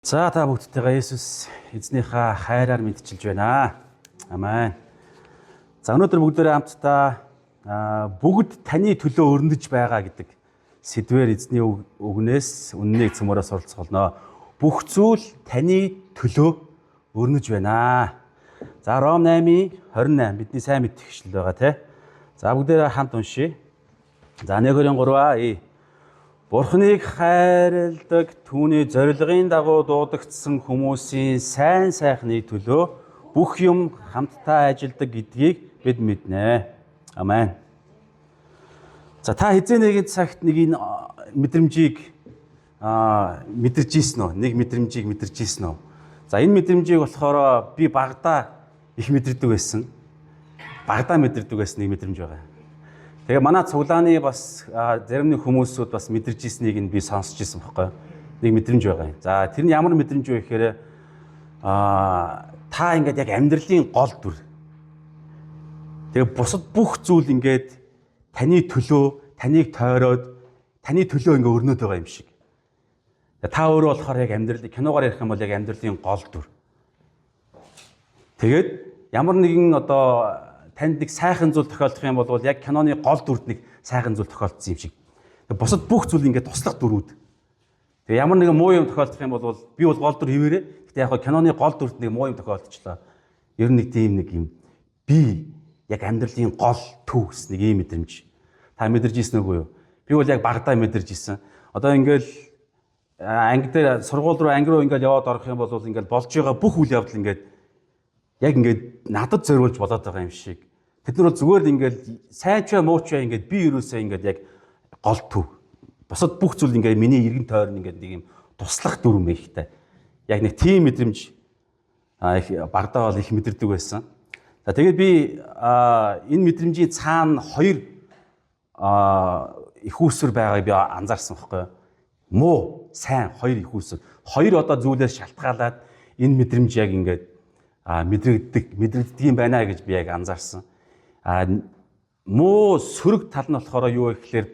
За та бүгдтэйгээ Есүс эзнийхээ хайраар мэдчилж байна. Амен. За өнөөдөр бүгдээрээ хамтдаа бүгд таны төлөө өрнөж байгаа гэдэг сэдвээр эзний үгнээс үннийг цөмөрөө суралцах болно. Бүх зүйл таны төлөө өрнөж байна. За Ром 8:28 бидний сайн мэдэх ишлэл байгаа тий. За бүгдээрээ хамт уншъя. За 1-3-аа. Бурхныг хайрладаг түүний зорилгын дагуу дуудагдсан хүмүүсийн сайн сайхны төлөө бүх юм хамтдаа ажилдаг гэдгийг бид мэднэ. Амен. За та хэзээ нэгэн цагт нэг энэ мэдрэмжийг мэдэрч ийсэн үү? Нэг мэдрэмжийг мэдэрч ийсэн үү? За энэ мэдрэмжийг болохоор би багадаа их мэдэрдэг байсан. Багадаа мэдэрдэг байсан нэг мэдрэмж байгаа. Тэгээ манай цуглааны бас зарим нэг хүмүүсүүд бас мэдэрч ийснийг нь би сонсч ийсэн байхгүй. Нэг мэдрэмж байгаа юм. За тэр нь ямар мэдрэмж вэ гэхээр та ингээд яг амьдралын гол дүр. Тэгээ бусад бүх зүйл ингээд таны төлөө, таныг тойроод, таны төлөө ингээд өрнөд байгаа юм шиг. Та өөрөө болохоор яг амьдрал киногоор ярих юм бол яг амьдралын гол дүр. Тэгээд ямар нэгэн одоо танд нэг сайхан зүйл тохиолдох юм бол яг киноны гол дүрд нэг сайхан зүйл тохиолдсон юм шиг. Бусад бүх зүйл ингээд туслах дүрүүд. Тэгээ ямар нэгэн муу юм тохиолдох юм бол би бол гол дүр хэвээрээ. Гэтэ яг киноны гол дүрд нэг муу юм тохиолдчихлоо. Ер нь нэг тийм нэг юм би яг амьдралын гол төв гэсэн нэг ийм мэдрэмж. Та мэдэрч ийсэн үгүй юу? Би бол яг багадаа мэдэрч ийсэн. Одоо ингээл анги дээр сургууль руу анги руу ингээл яваад орох юм бол ингээл болж байгаа бүх үйл явдал ингээд яг ингээд надад зориулж болоод байгаа юм шиг. Тэд нар бол зүгээр л ингээд сайн ч бай муу ч бай ингээд би ерөөсөө ингээд яг гол төв. Бусад бүх зүйл ингээд миний эргэн тойрон ингээд нэг юм туслах дүр юм ихтэй. Яг нэг тийм мэдрэмж их багадаа бол их мэдэрдэг байсан. За тэгээд би энэ мэдрэмжийн цаана хоёр их үүсвэр байгааг би анзаарсан байхгүй юу? Муу, сайн хоёр их үүсвэр. Хоёр одоо зүйлээс шалтгаалаад энэ мэдрэмж яг ингээд мэдрэгддэг юм байна гэж би яг анзаарсан. Муу сөрөг тал нь болохоор юу вэ гэхээр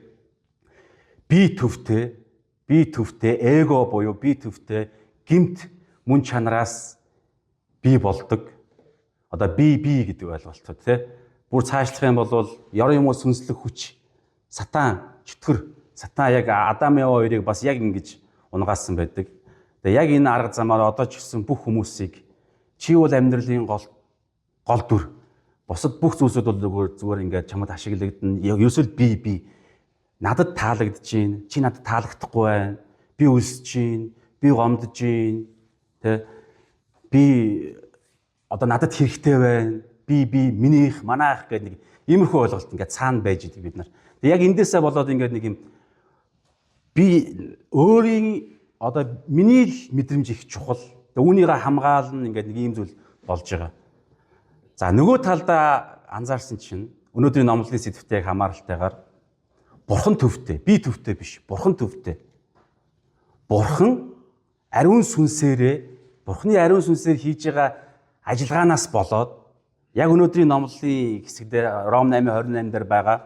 би төвтэй эго буюу би төвтэй гэмт мөн чанараас би болдог. Одоо би гэдэг ойлголттой тий. Бүр цаашлах юм бол ёр юм уу сүнслэг хүч сатан чөтгөр сатан яг Адам Ева хоёрыг бас яг ингэж унгаасан байдаг. Тэгээ яг энэ арга замаар одоо ч гэсэн бүх хүмүүсийг чи бол амьдралын гол дүр. Бусад бүх зүйлсүүд бол зүгээр ингээд чамд ашиглагдана. Ерөөсөө би надад таалагдж чинь, чи надад таалагдахгүй байна. Би өлсөж чинь, би гомдож чинь, тэ би одоо надад хэрэгтэй байна. Би минийх, манайх гэдэг нэг иймэрхүү ойлголт ингээд цаана байж идэг бид нар. Тэг яг эндээсээ болоод ингээд нэг юм би өөрийн одоо миний л мэдрэмж их чухал. Тэг үүнийгээ хамгаална ингээд нэг ийм зүйл болж байгаа. За нөгөө талдаа анзаарсан чинь өнөөдрийн номлолын сэдвтэй хамааралтайгаар бурхан төвтэй, би төвтэй биш, бурхан төвтэй. Бурхан ариун сүнсээрээ, бурханы ариун сүнсээр хийж байгаа ажиллагаанаас болоод яг өнөөдрийн номлолын хэсэг дээр Ром 8:28 дээр байгаа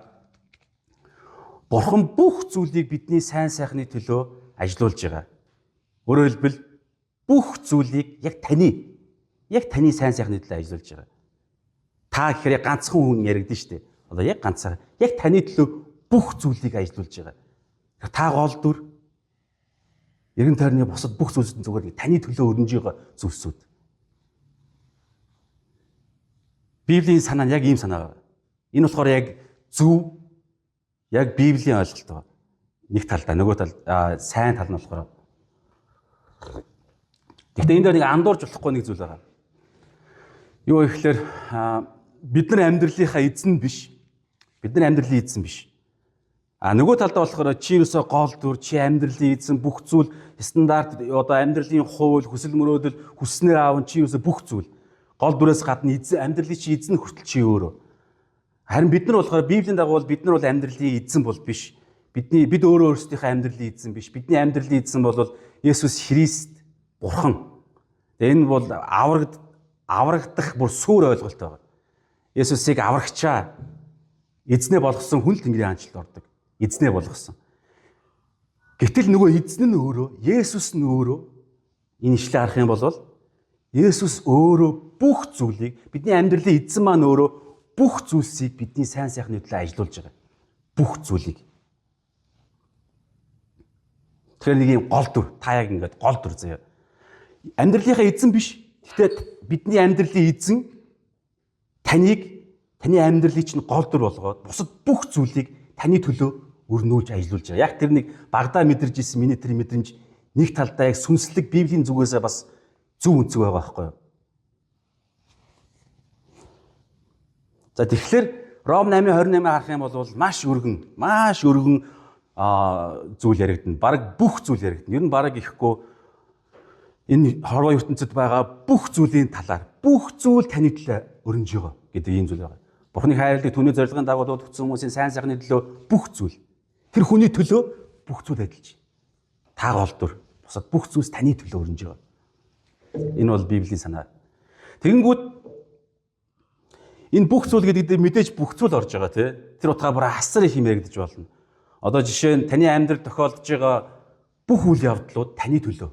бурхан бүх зүйлийг бидний сайн сайхны төлөө ажилуулж байгаа. Өөрөөр хэлбэл бүх зүйлийг яг таны сайн сайхны төлөө ажилуулж байгаа. Та гэхээр ганцхан хүн яригдэн штэ. Одоо яг ганцаар яг таны төлөө бүх зүйлийг ажилуулж байгаа. Та гол дүр. Эргэн тойрны бусад бүх зүйлсүүд зүгээр таны төлөө өрнөж байгаа зүйлсүүд. Библийн санаа нь яг ийм санаа байна. Энэ болохоор яг зөв яг Библийн ойлголт байна. Нэг талдаа нөгөө тал сайн тал нь болохоор. Гэхдээ энэ дээр нэг андуурч болохгүй нэг зүйл байгаа. Юу гэхээр бид нар амьдралынхаа эзэн биш. Бид нар амьдралын эзэн биш. А нөгөө талдаа болохоор чи юусоо гол дүр, чи амьдралын эзэн, бүх зүйл стандарт одоо амьдралын хууль, хүсэл мөрөөдөл, хүснээр аавн чи юусоо бүх зүйл. Гол дүрээс гадна эзэн амьдралын чи эзэн хүртэл чи өөрөө. Харин бид нар болохоор Библийн дагуу бид нар бол амьдралын эзэн бол биш. Бид өөрөө өөрсдийнхээ амьдралын эзэн биш. Бидний амьдралын эзэн бол Есүс Христ Бурхан. Тэгээ энэ бол аврагдах бүр сүр ойлголт байгаа. Есүсийг аврагчаа эзнээ болгосон хүн л Тэнгэрийн хаанчлалд ордог. Эзнээ болгосон. Гэтэл нөгөө эзэн нь өөрөө, Есүс нь өөрөө Энэ ишлээ харах юм бол Есүс өөрөө бүх зүйлийг бидний амьдралын эзэн маань өөрөө бүх зүйлсийг бидний сайн сайхны төлөө ажилуулж байгаа. Бүх зүйлийг. Тэгэхээр нэг юм гол дүр, та яг ингээд гол дүр заяа. Амьдралынхаа эзэн биш. Гэхдээ бидний амьдралын эзэн таныг таны амьдралыг чинь гол дүр болгоод бусад бүх зүйлийг таны төлөө өрнүүлж ажилуулж байгаа. Яг тэр нэг багадаа мэдэрж исэн миний тэр мэдрэмж нэг талдаа яг сүнслэг Библийн зүгээсээ бас зөв үнцэг байгаа байхгүй юу? За тэгэхээр Ром 8:28 харах юм бол маш өргөн зүйл яригдана. Бараг бүх зүйл яригдана. Ер нь бараг ихгүй энэ хорвоо ертөнцид байгаа бүх зүйлийн талаар бүх зүйл таны төлөө өрнөж байгаа гэдэг ийм зүйл байгаа. Бурхны хайрлыг түүний зорилгын дагуу дуудагдсан хүмүүсийн сайн сайхны төлөө бүх зүйл. Тэр хүний төлөө бүх зүйл ажиллаж. Та гол дүр. Бусад бүх зүйлс таны төлөө өрнөж байгаа. Энэ бол Библийн санаа. Тэгэнгүүт энэ бүх зүйл гэдэг дээр мэдээж бүх зүйл орж байгаа тий. Тэр утгаа бүр асар их юм яригдж болно. Одоо жишээ нь таны амьдрал тохиолдож байгаа бүх үйл явдлууд таны төлөө.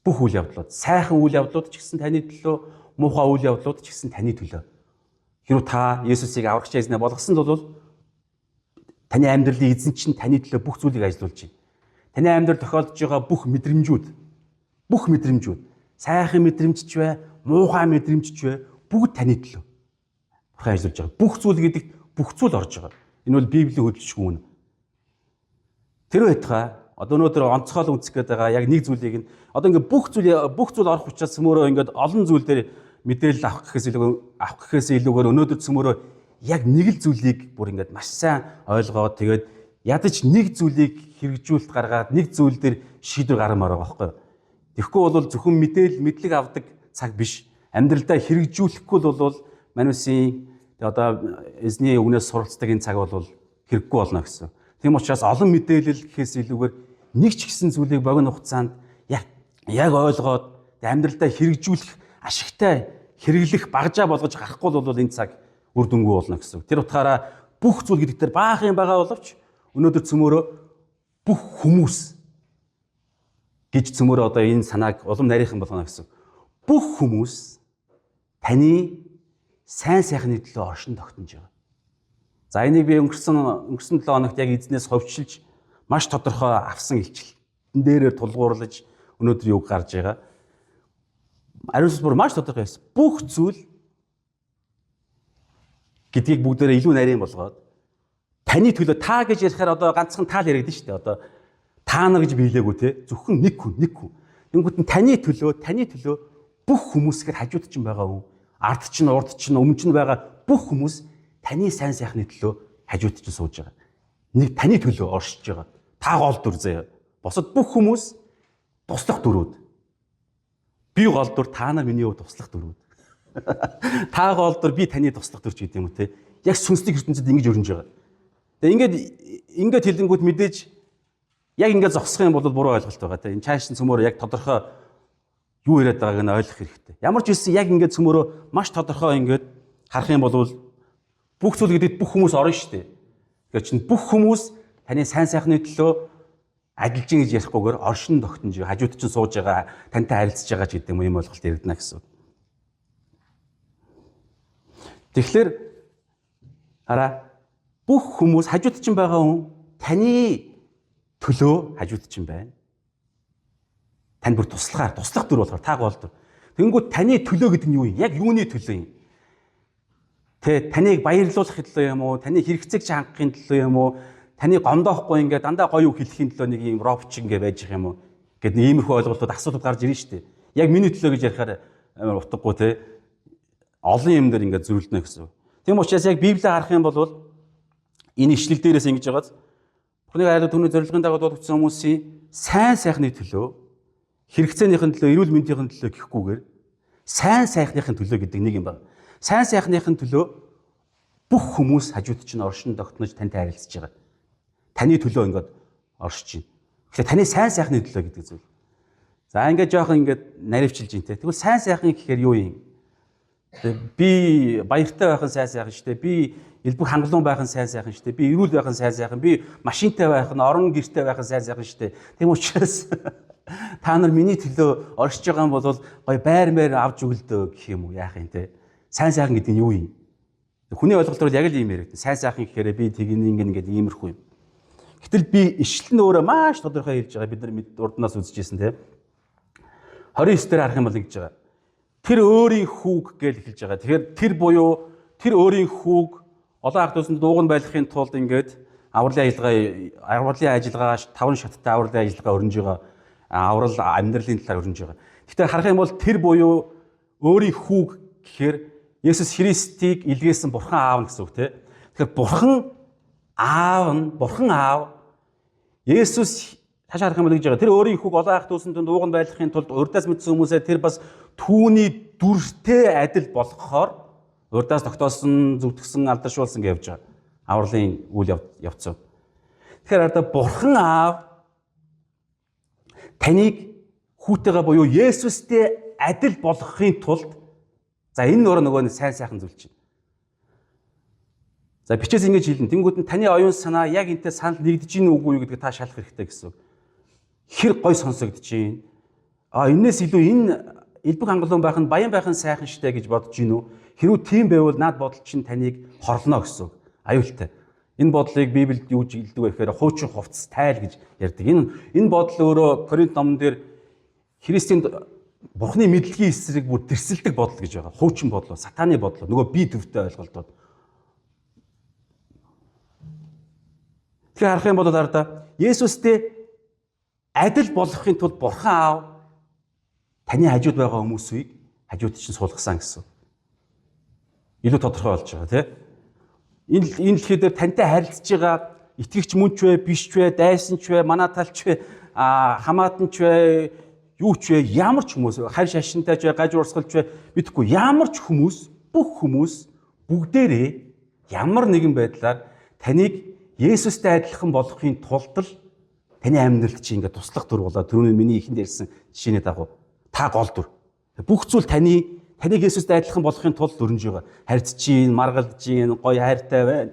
Бүх үйл явдлууд, сайхан үйл явдлууд ч гэсэн таны төлөө, муухай үйл явдлууд ч гэсэн таны төлөө. Хэрвээ та Есүсийг аврагч эзнээ болгосон бол таны амьдралын эзэн чинь таны төлөө бүх зүйлийг ажилуулж байна. Таны амьдрал тохиолдож байгаа бүх мэдрэмжүүд, сайхан мэдрэмж ч бай, муухай мэдрэмж ч бай, бүгд таны төлөө. Бурхан ажиллаж байгаа. Бүх зүйл гэдэгт бүх зүйл орж байгаа. Энэ бол Библийн хөдөлшгүй үнэ. Тэр байтугай одоо өнөөдөр онцгой үнцэх гээд байгаа яг нэг зүйлийг нь одоо ингээд бүх зүйл орох учраас цөмөрөө ингээд олон зүйл дээр мэдээлэл авах гэхээс илүүгээр өнөөдөр цөмөрөө яг нэг л зүйлийг бүр ингээд маш сайн ойлгоод тэгээд ядаж нэг зүйлийг хэрэгжүүлэлт гаргаад нэг зүйл дээр шийдвэр гаргамаар байгаа байхгүй юу? Тэгэхгүй бол зөвхөн мэдээлэл мэдлэг авдаг цаг биш. Амьдралдаа хэрэгжүүлэхгүй бол манусын одоо эзний үгнээс суралцдаг энэ цаг бол хэрэггүй болно гэсэн. Тийм учраас олон мэдээлэл гэхээс илүүгээр нэг ч гэсэн зүйлийг богино хугацаанд яг ойлгоод амьдралдаа хэрэгжүүлэх ашигтай хэрэглэх багжаа болгож гарахгүй бол энэ цаг үр дүнгүй болно гэсэн. Тэр утгаараа бүх зүйл гэдэг дээр баах юм байгаа боловч өнөөдөр цөмөрөө бүх хүмүүс гэж цөмөрөө одоо энэ санааг улам нарийнхан болгоно гэсэн. Бүх хүмүүс таны сайн сайхны төлөө оршин тогтнож байгаа. За энийг би өнгөрсөн 7 хоногт яг эзнээс ховчилж маш тодорхой авсан илчлэлтэн дээрээ тулгуурлаж өнөөдөр юг гарч байгаа. Ариун сүнс бүр маш тодорхой байсан. Бүх зүйл гэдгийг бүгдээрээ илүү нарийн болгоод таны төлөө та гэж ярихаар одоо ганцхан таал яригдэн шүү дээ. Одоо та нар гэж биелээгүй те. Зөвхөн нэг хүн. Тэнгүүт нь таны төлөө бүх хүмүүсгээр хажууд чинь байгаа хүн, ард чинь, урд чинь, өмнө чинь байгаа бүх хүмүүс таны сайн сайхны төлөө хажууд чинь сууж байгаа. Нэг таны төлөө оршиж байгаа. Та гол дүр заяа. Бусад бүх хүмүүс туслах дүрүүд. Би гол дүр, та нар миний хувьд туслах дүрүүд. Та гол дүр, би таны туслах дүр ч гэдэг юм уу те. Яг сүнслэг ертөнцид ингэж өрнөж байгаа. Тэгээ ингээд хэлэнгүүт мэдээж яг ингээд зогсох юм бол буруу ойлголт байгаа те. Энэ чааш нь цөмөрөө яг тодорхой юу яриад байгааг нь ойлгох хэрэгтэй. Ямар ч үсэн яг ингээд цөмөрөө маш тодорхой ингээд харах юм бол бүх зүйл гэдэгт бүх хүмүүс орно шүү дээ. Тэгэхээр чинь бүх хүмүүс таны сайн сайхны төлөө ажиллаж гин гэж ярихгүйгээр оршин тогтнож хажууд чинь сууж байгаа, тантай харилцаж байгаа ч гэдэг юм ойлголт яригдана гэсэн. Тэгэхээр хараа бүх хүмүүс хажууд чинь байгаа хүн таны төлөө хажууд чинь байна. Тань бүр туслахаар, туслах дүр болохоор та гол дүр. Тэнгүүд таны төлөө гэдэг нь юу юм? Яг юуны төлөө юм? Тэ таныг баярлуулах төлөө юм уу? Таны хэрэгцээг чи хангахын төлөө юм уу? Таны гомдоохгүй ингээд дандаа гоё үг хэлэхийн төлөө нэг юм робч ингээд байж их юм уу? Гэт нэг иймэрхүү ойлголтууд асуудал гарч ирнэ шүү дээ. Яг миний төлөө гэж ярихаар амар утгагүй те. Олон юм дээр ингээд зөрөлдөнө гэсэн. Тийм учраас яг Библийг харах юм бол энэ ишлэл дээрээс ингэж байгааз Бурхны хайрлал түүний зорилгын дагуу дуудагдсан хүмүүсийн сайн сайхны төлөө, хэрэгцээнийхэн төлөө, эрүүл мэндийн төлөө гэхгүйгээр сайн сайхныхын төлөө гэдэг нэг юм байна. Сайн сайхныхын төлөө бүх хүмүүс хажууд чинь оршин тогтнож тантай харилцаж байгаа. Таны төлөө ингээд оршиж байна. Тэгэхээр таны сайн сайхны төлөө гэдэг зүйл. За ингээд жоохон ингээд наривчилж байна те. Тэгвэл сайн сайхан гэхээр юу юм? Би баяртай байх нь сайн сайхан шүү дээ. Би элбэг хангалуун байх нь сайн сайхан шүү дээ. Би эрүүл байх нь сайн сайхан. Би машинтай байх нь, орон гэртэй байх нь сайн сайхан шүү дээ. Тийм учраас Та нар миний төлөө оршиж байгаа юм бол гоё байр мээр авч өгөлдөө гэх юм уу, яах юм те. Сайн сайхан гэдэг нь юу юм? Хүний ойлголтоор яг л ийм яригдана. Сайн сайхан гэхээр би тэгин ингэн ингээд иймэрхүү юм. Гэтэл би ишлэл нь өөрөө маш тодорхой хэлж байгаа. Бид нар урднаас үзчихсэн те. 29 дээр харах юм бол ингэж байгаа. Тэр өөрийн хүүг гэж хэлж байгаа. Тэгэхээр тэр буюу тэр өөрийн хүүг олон ард түмэнд дууг нь байлгахын тулд ингээд авралын ажиллагаа 5 шаттай авралын ажиллагаа өрнөж байгаа. Аврал амьдралын талаар өрнөж байгаа. Гэхдээ харах юм бол тэр буюу өөрийн хүүг гэхээр Есүс Христийг илгээсэн Бурхан Аав нь гэсэн үг те. Тэгэхээр Бурхан Аав Есүс цаашаа харах юм бол гэж байгаа. Тэр өөрийн хүүг олон ах дүүсэн түнд ууг нь байлгахын тулд урдаас мэдсэн хүмүүсээ тэр бас түүний дүртэй адил болгохоор урдаас тогтоосон, зүтгэсэн, алдаршуулсан гэж явж байгаа. Авралын үйл явцсан. Тэгэхээр ардаа Бурхан Аав таныг хүүтэйгээ буюу Есүстэй адил болгохын тулд, за, энэ өөрөө нөгөө нэг сайн сайхан зүйл чинь. За, бичээс ингэж хэлнэ. Тэнгүүд нь таны оюун санаа яг энтэй санал нэгдэж гин үгүй юу гэдгийг та шалах хэрэгтэй гэсэн үг. Хэр гой сонсогдож байна. А энэс илүү энэ элбэг хангалуун байх нь, баян байх нь сайхан штэ гэж бодож гин үү? Хэрвээ тийм байвал наад бодол чинь таныг хорлоно гэсэн үг. Аюултай. Энэ бодлыг Библиэд юу гэж хэлдэг вэ гэхээр хуучин хувцас тайл гэж ярьдаг. Энэ бодол өөрөө Коринт номон дээр Христийн Бурхны мэдлэгийн эсрэг бүр тэрсэлдэг бодол гэж байгаа. Хуучин бодол, сатааны бодол, нөгөө бие төвтэй ойлголтууд. Тэгэхээр харах юм бол арда Есүстэй адил болгохын тулд Бурхан Аав таны хажууд байгаа хүмүүсийг хажууд чинь суулгасан гэсэн. Илүү тодорхой болж байгаа, тий? Энэ дэлхий дээр тантай харилцаж байгаа итгэгч мөн ч вэ, биш ч вэ, дайсан ч вэ, манай талч вэ, хамаатан ч вэ, юу ч вэ, ямар ч хүмүүс, харь шашинтай ч вэ, гаж урсгалч вэ, мэдэхгүй ямар ч хүмүүс, бүх хүмүүс бүгдээрээ ямар нэгэн байдлаар таныг Есүстэй адилхан болгохын тулд л таны амьдралд чи ингээд туслах дүр болоо. Түрүүний миний ихэнд ярьсан жишээний дагуу та гол дүр. Бүх зүйл таныг Есүстэй адилхан болгохын тулд өрнөж байгаа. Харьцаж чинь, маргалдж чинь, гоё хайртай байна.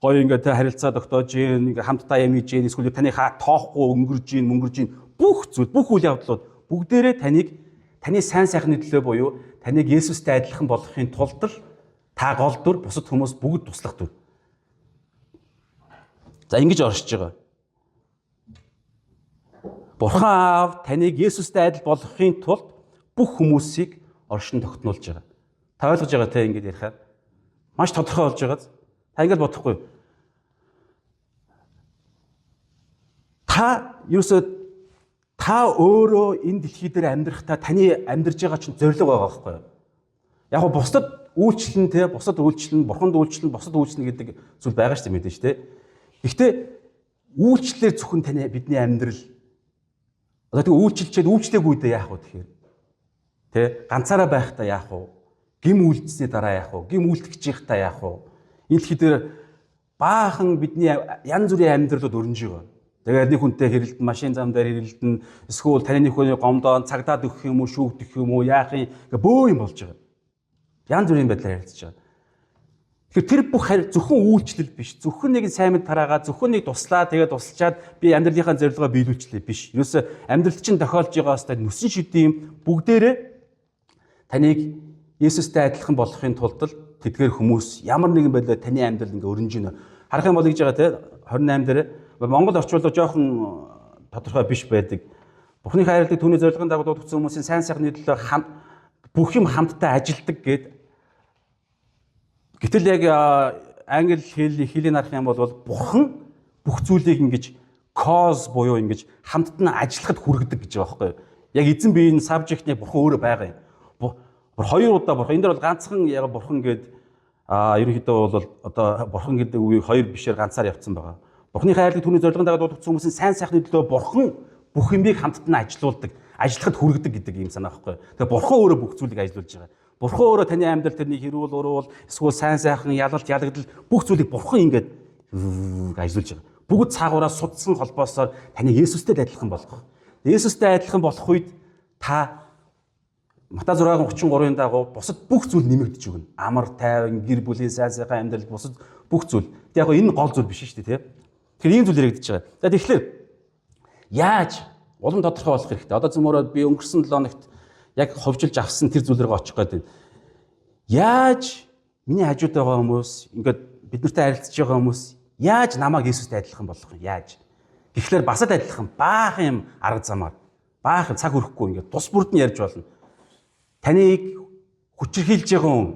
Гоё ингээд харилцаа тогтоож чинь, ингээд хамтдаа юм хийж чинь, эсвэл таны тоохгүй өнгөрж чинь, мөнгөрж чинь, бүх зүйл, бүх үйл явдлууд бүгдээрээ таныг таны сайн сайхны төлөө буюу таныг Есүстэй адилхан болгохын тулд л та гол дүр, бусад хүмүүс бүгд туслах дүр. За, ингэж оршиж байгаа. Бурхан Аав таныг Есүстэй адил болгохын тулд бүх хүмүүсийг оршин тогтнуулж байгаа. Та ойлгож байгаа те ингэж ярихаар маш тодорхой болж байгаа. Та ингэж бодохгүй. Та ерөөсөө та өөрөө энэ дэлхий дээр амьдрахдаа таны амьдарч байгаа чинь зорилго байгаа байхгүй юу? Яг го бусдад үйлчлэн те, бусдад үйлчлэн, бурханд үйлчлэн, бусдад үйлчлэн гэдэг зүйл байгаа шүү дээ, мэдээж те. Гэхдээ үйлчлэлээр зөвхөн таны бидний амьдрал одоо тэг үйлчилчээд үйлчлээгүй дээ яах вэ тэгэхээр? Тэ, ганцаараа байхдаа яах вэ? Гим үйлдсэний дараа яах вэ? Гим үйлдэх гэж байхдаа яах вэ? Энэ дэлхий дээр баахан бидний янз бүрийн амьдралууд өрнөж байгаа. Тэгээд нэг хүнтэй хэрэлдэн, машин зам дээр хэрэлдэн, эсвэл таны нэг хүний гомдоон цагдаад өгөх юм уу, шүүгдэх юм уу, яах юм гэ бөө юм болж байгаа. Янз бүрийн байдлаар харилцаж байгаа. Тэгэхээр тэр бүх зөвхөн үйлчлэл биш. Зөвхөн нэг сайн мэд тараагаа, зөвхөн нэг туслаа, тэгээд тусалчаад би амьдралынхаа зорилгоо биелүүлчлээ биш. Ерөөсө амьдралд чинь тохиолж байгаа хэвээр нүсэн шидэм бүгдээрээ таныг Есүстэй адилхан болгохын тулд л тэдгээр хүмүүс ямар нэгэн байдлаар таны амьдрал ингээ өрнөж гинэ. Харах юм бол гэж байгаа те 28 дээр Монгол орчуулга жоохон тодорхой биш байдаг. Бурхны хайрлыг түүний зорилгын дагуу дуудагдсан хүмүүсийн сайн сайхны төлөө бүх юм хамтдаа ажилдаг гэд. Гэтэл яг англи хэл хэлийг харах юм бол бурхан бүх зүйлийг ингэж cause буюу ингэж хамтд нь ажиллахад хүргэдэг гэж байгаа байхгүй юу? Яг эзэн биеийн subject-ны бурхан өөрөө байгаа юм. Бүр хоёр удаа бурхан энэ дээр бол ганцхан яг бурхан гэд ерөнхийдөө бол одоо бурхан гэдэг үгийг хоёр бишээр ганцаар явцсан байгаа. Бурханы хайрлыг түүний зорилгын дагуу дуудагдсан хүмүүсийн сайн сайхны төлөө бурхан бүх юмыг хамтд нь ажилуулдаг, ажиллахад хүргэдэг гэдэг ийм санаа байхгүй. Тэгээ бурхан өөрөө бүх зүйлийг ажилуулж байгаа. Бурхан өөрөө таны амьдрал тэрний хэрүүл уруул, эсвэл сайн сайхан, ялалт, ялагдал бүх зүйлийг бурхан ингээд ажилуулж байгаа. Бүгд цаагаараа судсан холбоосоор таны Есүстэй адилхан болгох. Есүстэй адилхан болох үед та Матай 6:33-ын дагуу бусад бүх зүйл нэмэгдэж өгнө. Амар тайван, гэр бүлийн сайн сайхан амьдрал, бусад бүх зүйл. Тэг яг энэ гол зүйл биш шүү дээ, тийм. Тэгэхээр ийм зүйл яригдчихэж байгаа. За, тэгэхээр яаж Улам тодорхой болох хэрэгтэй. Одоо зөмөрөө би өнгөрсөн 7 хоногт яг ховжилж авсан тэр зүйл рүү очих гээд байна. Яаж миний хажууд байгаа хүмүүс, ингээд бид нартай харилцаж байгаа хүмүүс яаж намайг Иесустэй адилхан болгох юм? Яаж? Гэхдээ бас л адилхан баахан юм арга замаар, баахан цаг өрөхгүй ингээд тус бүрд нь ярьж болно. Таныг хүчирхийлж байгаа хүн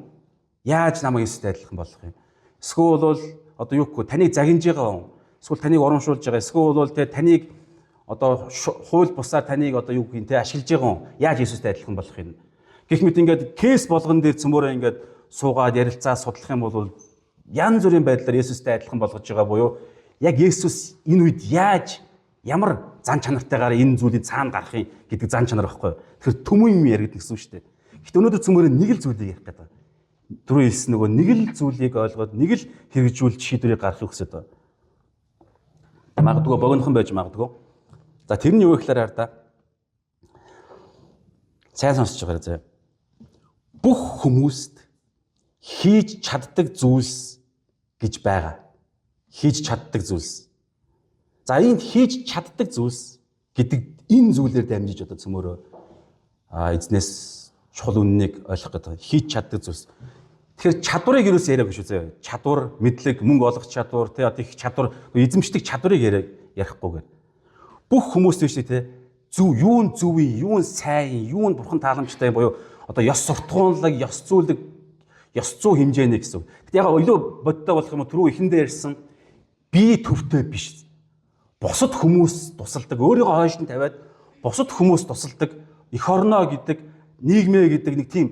яаж намайг Иесустэй адилхан болгох юм? Эсвэл бол одоо юу гэхгүй, таныг загинж байгаа хүн, эсвэл таныг урамшуулж байгаа, эсвэл бол тэ таныг одоо хууль бусаар таныг одоо юу гэх юм те ашиглаж байгаа хүн яаж Иесустэй адилхан болох юм? Гэх мэт ингээд case болгон дээр цөмөрөө ингээд суугаад ярилцаа судлах юм бол янз бүрийн байдлаар Есүстэй адилхан болгож байгаа буюу яг Есүс энэ үед яаж ямар зан чанартайгаар энэ зүйлийн цаана гарах юм гэдэг зан чанар байхгүй. Тэгэхээр түмэн юм яригдана гэсэн үг шүү дээ. Гэхдээ өнөөдөр цөмөрөө нэг л зүйлийг ярих гэдэг. Түрүү хэлсэн нөгөө нэг л зүйлийг ойлгоод нэг л хэрэгжүүлж шийдвэрийг гаргахыг хүсэж байгаа. Магадгүй богинохон байж магадгүй. За, тэр нь юу гэхээр хар да. Сайн сонсож байгаарай заяа. Бүх хүмүүст хийж чаддаг зүйлс гэж байгаа. Хийж чаддаг зүйлс. За, энд хийж чаддаг зүйлс гэдэг энэ зүйлээр дамжиж одоо цөмөрөө эзнээс чухал үннийг ойлгох гэдэг. Хийж чаддаг зүйлс. Тэгэхээр чадварыг юус яриаг шүү заяа. Чадвар, мэдлэг, мөнгө олох чадвар, тэ одоо их чадвар, эзэмшдэг чадварыг ярихгүйгээр. Бүх хүмүүс биш тэ зөв юу нь зөв юм, юу нь сайн, юу нь бурхан тааламжтай юм буюу одоо ёс суртахуунлаг, ёс зүүлэг, ёс зүй хэмжээний гэсэн үг. Гэтэ яг илүү бодтой болох юм уу, түрүү эхэндээ ярьсан би төвтэй биш. Бусад хүмүүс тусалдаг, өөрийгөө хойш нь тавиад бусад хүмүүс тусалдаг, эх орноо гэдэг, нийгмээ гэдэг нэг тийм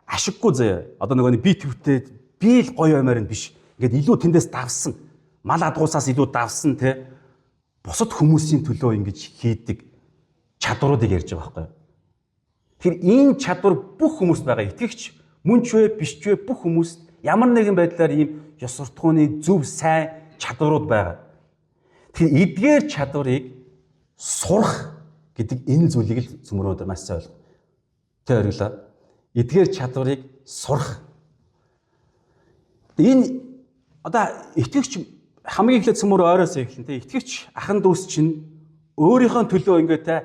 ашиггүй заяа. Одоо нөгөө нэг би төвтэй, би л гоё юмар нь биш. Ингээд илүү тэндээс давсан, мал адгуусаас илүү давсан те бусад хүмүүсийн төлөө ингэж хийдэг чадваруудыг ярьж байгаа байхгүй юу? Тэгэхээр энэ чадвар бүх хүмүүст байгаа. Итгэгч мөн ч вэ, биш ч вэ, бүх хүмүүст ямар нэгэн байдлаар ийм ёс суртахууны зөв сайн чадварууд байгаа. Тэгэхээр эдгээр чадварыг сурах гэдэг энэ зүйлийг л цөмөрөөд маш сайн ойлгох. Тэ ойлголоо. Эдгээр чадварыг сурах. Энэ одоо итгэгч хамгийн эхлээд цөмөр ойроос эхлэн тэ итгэгч ахан дүүс чинь өөрийнхөө төлөө ингээд тэ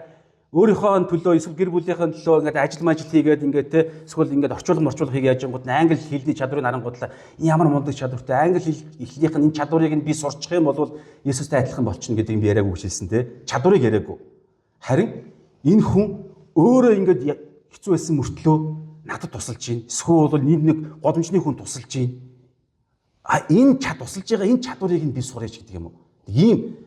өөрийнхөө төлөө эсвэл гэр бүлийнхээ төлөө ингээд ажил мажил хийгээд ингээд тэ эсвэл ингээд орчуулга хийгээд яаж янгууд англи хэлний чадварыг харангуудлаа ямар мундаг чадвартай англи хэлнийх нь энэ чадварыг нь би сурчих юм бол Есүстэй адилхан болчихно гэдэг юм би яриаггүй хэлсэн тэ чадварыг яриаггүй. Харин энэ хүн өөрөө ингээд хэцүү байсан мөртлөө надад тусалж байна. Эсвэл бол нэг годамжны хүн тусалж байна. А энэ тусалж байгаа энэ чадварыг нь би сурах гэдэг юм уу? Ийм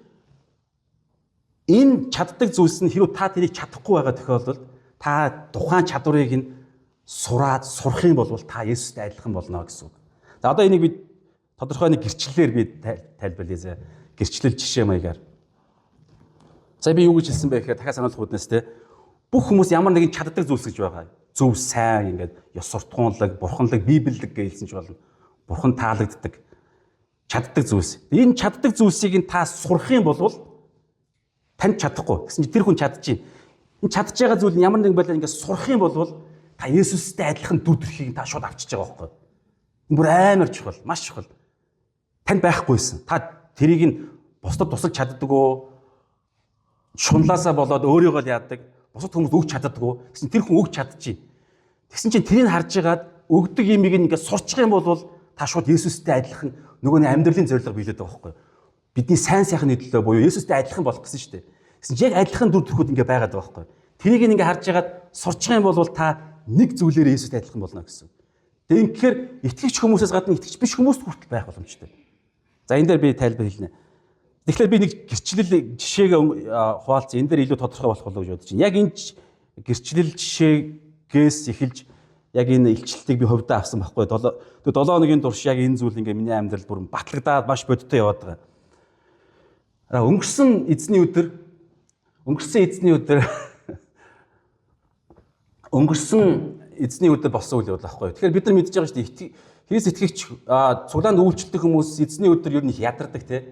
энэ чаддаг зүйлс нь хэрвээ та тэрийг чадахгүй байгаа тохиолдолд та тухайн чадварыг нь сураад сурах юм бол та Есүстэй адилхан болно гэсэн үг. За, одоо энийг би тодорхой нэг гэрчлэлээр би тайлбарлая зэ. Гэрчлэл жишээ маягаар. За, би юу гэж хэлсэн бэ гэхээр дахиад сануулах үүднээс те бүх хүмүүс ямар нэгэн чаддаг зүйлс гэж байгаа. Зөв сайн ингээд ёс суртахуунлаг, бурханлаг, библиэлэг гэж хэлсэн ч болно. Бурхан таалагддаг чаддаг зүйлс. Энэ чаддаг зүйлсийг нь та сурах юм бол танд чадахгүй. Гэсэн чинь тэр хүн чадчихээн. Энэ чадж байгаа зүйл нь ямар нэгэн байдлаар ингээд сурах юм бол та Есүстэй адилхан дүр төрхийг та шууд авчиж байгаа байхгүй. Энэ бүр амар чухал, маш чухал. Танд байхгүйсэн. Та тэрийг нь бусдад тусалж чаддаггүй. Шунлаасаа болоод өөрийгөө л яадаг. Бусад хүмүүс өгч чаддаггүй. Гэсэн тэр хүн өгч чадчихээн. Тэгсэн чинь тэрийг харж байгаад өгдөг юмыг ингээд сурчих юм бол та шууд Есүстэй адилхан нөгөө нэг амьдралын зорилго биелээд байгаа байхгүй. Бидний сайн сайхны төлөө буюу Есүстэй адилхан болох гэсэн шүү дээ. Тэгсэн чинь яг адилхан дүр төрхүүд ингээ байгаад байгаа байхгүй. Тэрийг ингээ харж байгаад сурчих юм бол та нэг зүйлээр Есүстэй адилхан болно гэсэн. Тэгээ ингэхээр итгэгч хүмүүсээс гадна итгэгч биш хүмүүст хүртэл байх боломжтой. За, энэ дээр би тайлбар хэлнэ. Тэгэхээр би нэг гэрчлэл жишээг хуваалцсан. Энэ дээр илүү тодорхой болох болов уу гэж бодож байна. Яг энэ гэрчлэл жишээгээс эхэлж яг энэ илчлэлтийг би хувьдаа авсан байхгүй. 7 хоногийн турш яг энэ зүйл ингээ миний амьдрал бүр батлагдаад маш бодиттой яваад байгаа. Өнгөрсөн эзний өдөр өнгөрсөн эзний өдөр өнгөрсөн эзний өдөр болсон үйл явдал байхгүй. Тэгэхээр бид нар мэдж байгаа шүү дээ. Христ итгэгч цуглаанд үйлчлдэг хүмүүс эзний өдөр ер нь их ядардаг те.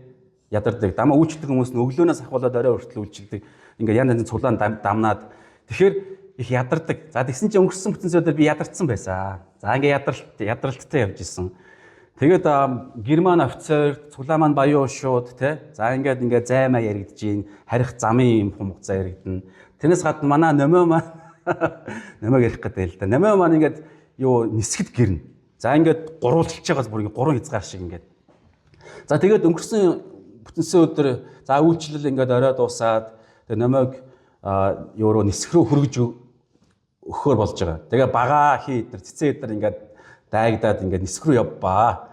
Ядардаг. Дамаа үйлчлдэг хүмүүс нь өглөөнөөс ахуулаад орой хүртэл үйлчлдэг. Ингээ янз янзын цуглаанд дамнаад тэгэхээр их ядардаг. За, тэгсэн чинь өнгөрсөн бүтэн өдөр би ядарсан байсан. За, ингээ ядралттай явж исэн. Тэгээд герман офицер цуглаан маань баян шууд те. За ингээд ингээд займаа яригдж гин, харих замын юм хумгацаа яригдана. Тэрнээс гадна манай нөмөө маань нөмөөг ярих гэдэг л да. Нөмөө маань ингээд юу нисгэд гэрнэ. За ингээд гурвалжилж байгаа бүр ингээд гурван хязгаар шиг ингээд. За тэгээд өнгөрсөн бүтэнсэн өдөр за үйлчлэл ингээд орой дуусаад тэгээд нөмөөг юу руу нисэх рүү хөргөж өгөхөөр болж байгаа. Тэгээ багаа хий эднэр цэцэн эднэр ингээд дайгдаад ингээд нисэх рүү явбаа.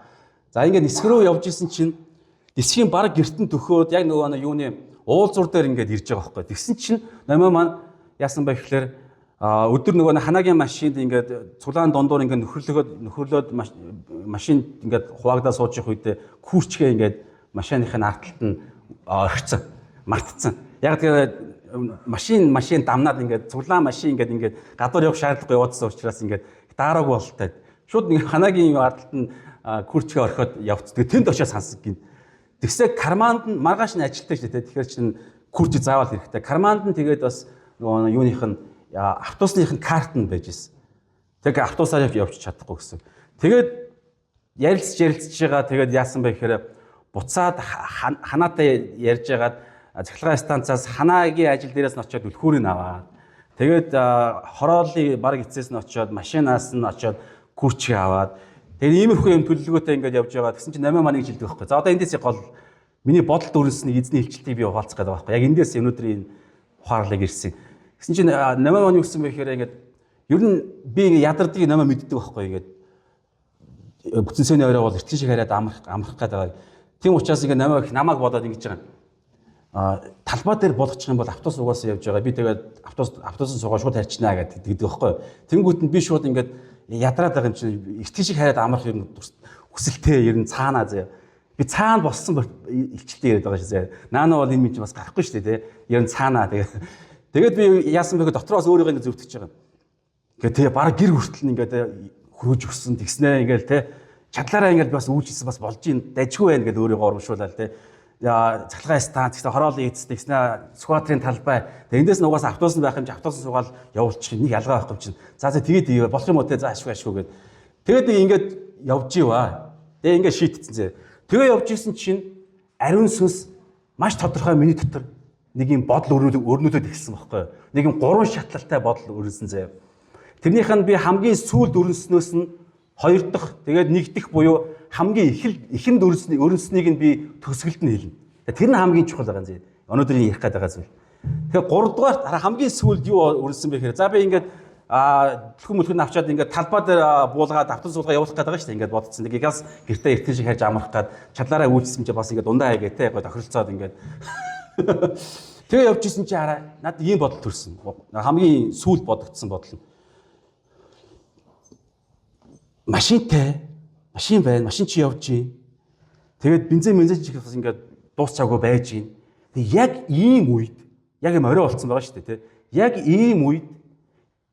За ингээд нисэх рүү явж исэн чинь нисхийн баг гертэн төхөөд яг нөгөө нэг юуны уулзуур дээр ингээд ирж байгаа байхгүй. Тэгсэн чинь номоо маань яасан бэ гэхлээр өдөр нөгөө ханагийн машинд ингээд цулаан дундуур ингээд нөхөрлөөд машин ингээд хуваагдаа сууж явах үедээ курчгээ ингээд машиных нь ард талд нь орхицсан, мартцсан. Яг тэгэхээр машин дамнаад ингээд цуглаан машин ингээд гадуур явах шаардлагагүй явуулсан учраас ингээд дараагүй бололтой. Шууд нэг ханагийн ард талд нь курчгээ орхиод явцдаг. Тэнд очиад сансаг гин. Тэгсээ карманд нь маргааш нь ажилттай шүү дээ. Тэгэхээр чинь курч заавал хэрэгтэй. Карманд нь тэгээд бас нөгөө юуных нь автобусных нь карт нь байж исэн. Тэгээ автобусаар явж чадахгүй гэсэн. Тэгээд ярилцж байгаа тэгээд яасан бэ гэхээр буцаад ханаатай ярьж байгаад цахилгаан станцаас ханагийн ажил дээрээс нь очиод түлхүүрийг аваад тэгээд хорооллын баг эцээс нь очиод машинаас нь очиод курчиг аваад тэгээд иймэрхүү юм төлөвлөгөөтэй ингээд явж байгаа. Тэгсэн чинь намаа маань ингэж хэлдэг байхгүй. За одоо эндээс гол миний бодолд өрнөсний эзний илчлэлтийг би ухаалцах гэдэг байхгүй. Яг эндээс өнөөдрийн ухаарлыг ирсэн. Тэгсэн чинь намаа маань юу гэсэн бэ гэхээр ингээд ер нь би ингээд ядардгийг намаа мэддэг байхгүй ингээд бүтэн сэний орой бол эртхэн шиг хараад амрах гэдэг байгаа. Тийм учраас ингээд намаа намайг бодоод ингэж байгаа. Талбай дээр болгочих юм бол автобус угаасаа явж байгаа. Би тэгээд автобусын суугаа шууд харчнаа гэдэг байхгүй. Тэнгүүт нь би шууд ингээд ядраад байгаа юм чинь эртхэн шиг хараад амрах юм хүсэлтэй ер нь цаанаа заяа. Би цаана боссон илчлэлтэй яриад байгаа шүү заяа. Наана бол энэ минь чинь бас гарахгүй шүү дээ тий. Ер нь цаанаа тэгээд би яасан бэ гэхэд дотроос өөрийгөө ингэ зөвтгөж байгаа. Ингээд тий бараг гэр хүртэл нь ингээд хөрөөж өгсөн тэгснэ ингээд тий чадлаараа ингээд бас үйлчилсэн бас болж ин дажгүй байна гэдээ өөрийгөө урамшуулаад тий. Цахилгаан станц гэсэн хороолын эц тэгснэ Сүхбаатарын талбай. Тэгээ эндээс нь угаасаа автобус нь байх юм чи автобус суугаал явуулчих нэг ялгаа байхгүй юм чинь. За тэгээд болох юм уу те за ашгүй гэд. Тэгээд нэг ингээд явж иваа. Тэгээ ингээд шийтцэн зэ. Тэгээ явж исэн чинь ариун сүнс маш тодорхой миний дотор нэг юм бодол өрнүүлээд эхэлсэн байхгүй юу. Нэг юм гурван шатлалтай бодол өрнөсөн зэ. Тэрнийх нь би хамгийн сүүлд өрнөснөөс нь хоёр дахь тэгээд нэг дэх буюу хамгийн ихэнд өрнөснийг нь би төгсгөлд нь хэлнэ. Тэр нь хамгийн чухал байгаа юм зэ. Өнөөдөр ярих гээд байгаа зүйл. Тэгэхээр 3 дугаарт хамгийн сүүлд юу өрнөсөн бэ гэхээр за би ингээд түлхэн мөлхөн авчаад ингээд талбай дээр буулгаад автобус суулгаа явуулах гээд байгаа шүү дээ. Ингээд бодсон. Нэг газ гэртээ эртэн шиг харж амрах гээд чадлаараа үйлчсэн чи бас ингээд дундаа хийгээ те гой тохиролцоод ингээд. Тэгээ явж исэн чи хараа надад ийм бодол төрсөн. Хамгийн сүүлд бодогдсон бодол нь. Машинтай машин байна. Машин чи явж гин. Тэгээд бензин чих бас ингээд дуусчаагүй байж гин. Тэг яг ийм үед яг юм орой болцсон байгаа шүү дээ тий. Яг ийм үед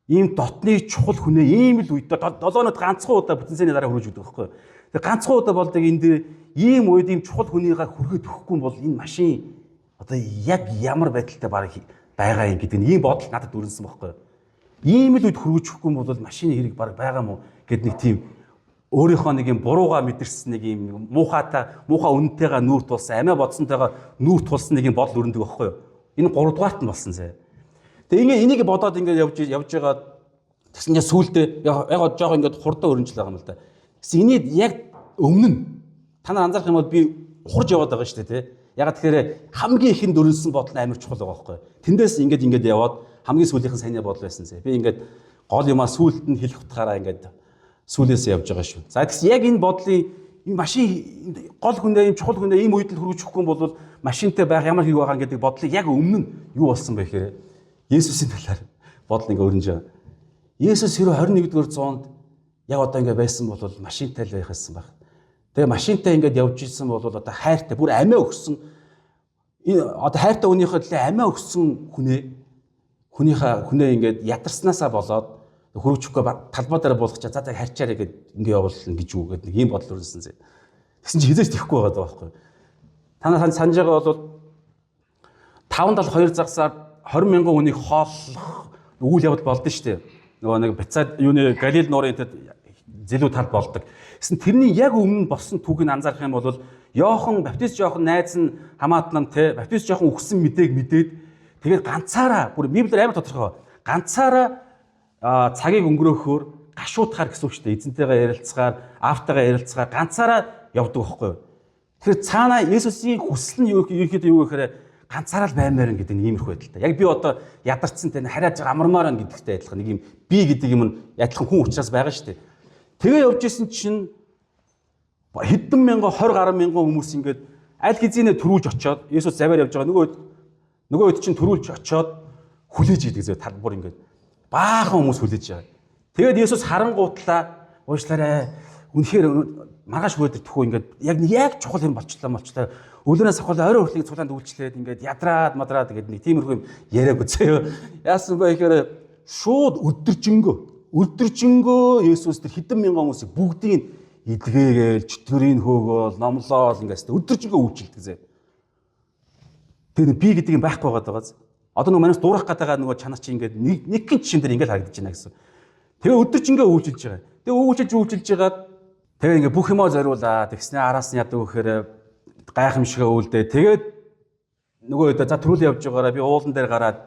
ийм дотны чухал хүнээ ийм л үед 7 хоногт ганцхан удаа бүтэн сайны дараа хөрөж өгдөг байхгүй. Тэг ганцхан удаа болдог энэ дээр ийм үед ийм чухал хүнийгээ хүргээд өгөхгүй бол энэ машин одоо яг ямар байдалтай бараг байгаа юм гэдэг нь ийм бодол надад өрнөсөн байхгүй. Ийм л үед хөргөж өгөхгүй бол машины хэрэг бараг байгаа мó гэд нэг тийм өөрийнхөө нэг юм бурууга мэдэрсэн нэг юм муухай үнэнтэйгээ нүүр тулсан, амиа бодсонтойгоо нүүр тулсан нэг юм бодол өрнөдөг байхгүй юу. Энэ 3 дугаарт нь болсон зэ. Тэгээ ингээ энийг бодоод ингээ явж байгаа тэгсэн чинь сүүлдээ яг жоох ингээд хурдан өрнжил байгаа юм л да. Тэгсэн энийг яг өмнө нь та нар анзаарах юм бол би ухарж яваад байгаа шүү дээ тий. Яг тэгэхээр хамгийн ихэнд өрнөсөн бодол нь амар чухал байгаа байхгүй юу. Тэндээс ингээд яваад хамгийн сүүлийнхэн сайнны бодол байсан зэ. Би ингээд гол юмаа сүүлд нь хэлэх утгаараа ингээд сүүлээс явж байгаа шүү. За тэгсэн яг энэ бодлын энэ машин гол хүндээ ийм чухал хүндээ ийм үед л хөргөж өгөхгүй бол машинтай байх ямар хэрэг байгаа гэдэг бодлыг яг өмнө нь юу болсон бэ гэхээр Есүсийн талаар бодол ингээ өрнөж байгаа. Есүс хэрэг 21-р зуунд яг одоо ингээ байсан бол машинтай л байх байсан байх. Тэгээ машинтай ингээд явж исэн бол одоо хайртай бүр амиа өгсөн энэ одоо хайртай хүнийхээ төлөө амиа өгсөн хүнээ ингээд ядарснаасаа болоод хөрвчихгүй талбай дээр буулгачаа за за харьчаарэ гэд ингээ явуулна гэж юу гэд нэг ийм бодол өрнөсөн зэ. Тэгсэн чинь хизээч тэхгүй байгаа байхгүй. Та нар санаж байгаа бол 572 загсаар 20 мянган хүнийг хооллох үйл явдал болдсон шүү дээ. Нөгөө нэг Бицад юуны Галил нуурын тэд зэлүү тал болдог. Гэсэн тэрний яг өмнө болсон түүхийг анзаарах юм бол Йохан Баптист Йохан найз нь хамаатан те Баптист Йохан өгсөн мэдээг мэдээд тэгээд ганцаараа бүр Библиэр амар тодорхой ганцаараа цагийг өнгөрөөхөөр гашуудахаар гэсэн үг шүү дээ. Эзэнтэйгээ ярилцгаар, аавтайгаа ярилцгаар ганцаараа явдаг байхгүй юу? Тэгэхээр цаана Есүсийн хүсэл нь юу ерөнхийдөө юу гэхээр ганцаараа л баймаар гэдэг нэг иймэрхүү байдалтай. Яг би одоо ядарсан тань хариад амармаар байна гэдэгтэй адилхан нэг юм би гэдэг юм нь адилхан хүн учраас байгаа шүү дээ. Тэгээ явж исэн чинь хэдэн мянган 20 гаруй мянган хүмүүс ингээд аль хэзээ төрүүлж очоод Есүс заваар явж байгаа нөгөө хэд чинь төрүүлж очоод хүлээж идэг зөө тал бүр ингээд баахан хүмүүс хүлээж байгаа. Тэгээд Есүс харангуутлаа уушлаарай. Үнэхээр маргааш өдөр төхөө ингээд яг чухал юм болчлоо. Өглөөнөөс авахлаа орой хүртэл цулаанд үйлчлээд ингээд ядраад мадраад ингээд нэг тиймэрхүү юм яриаг үзээ. Яасан бэ гэхээр шууд өдөржингөө Есүс тэр хэдэн мянган хүмүүсийг бүгдийг эдгээгээл чөтгөрийг хөөгөөл номлоол ингээд өдөржингөө үйлчилдэг зэ. Тэр би гэдэг юм байхгүй байгаа даа. Одоо нөгөө манайс дуурах гэдэг нөгөө чанар чи ингээд нэг гин жишээн дээр ингээд харагдаж байна гэсэн. Тэгээ өдөржингөө үйлчилж байгаа. Тэгээ үйлчилж байгаад тэгээ ингээд бүх юмаа зориулаа. Тэгснээ араас нь яадаг вэхээр гайхамшигаа үлдээ. Тэгээд нөгөө өдөө за төрүүл явж байгаараа би уулан дээр гараад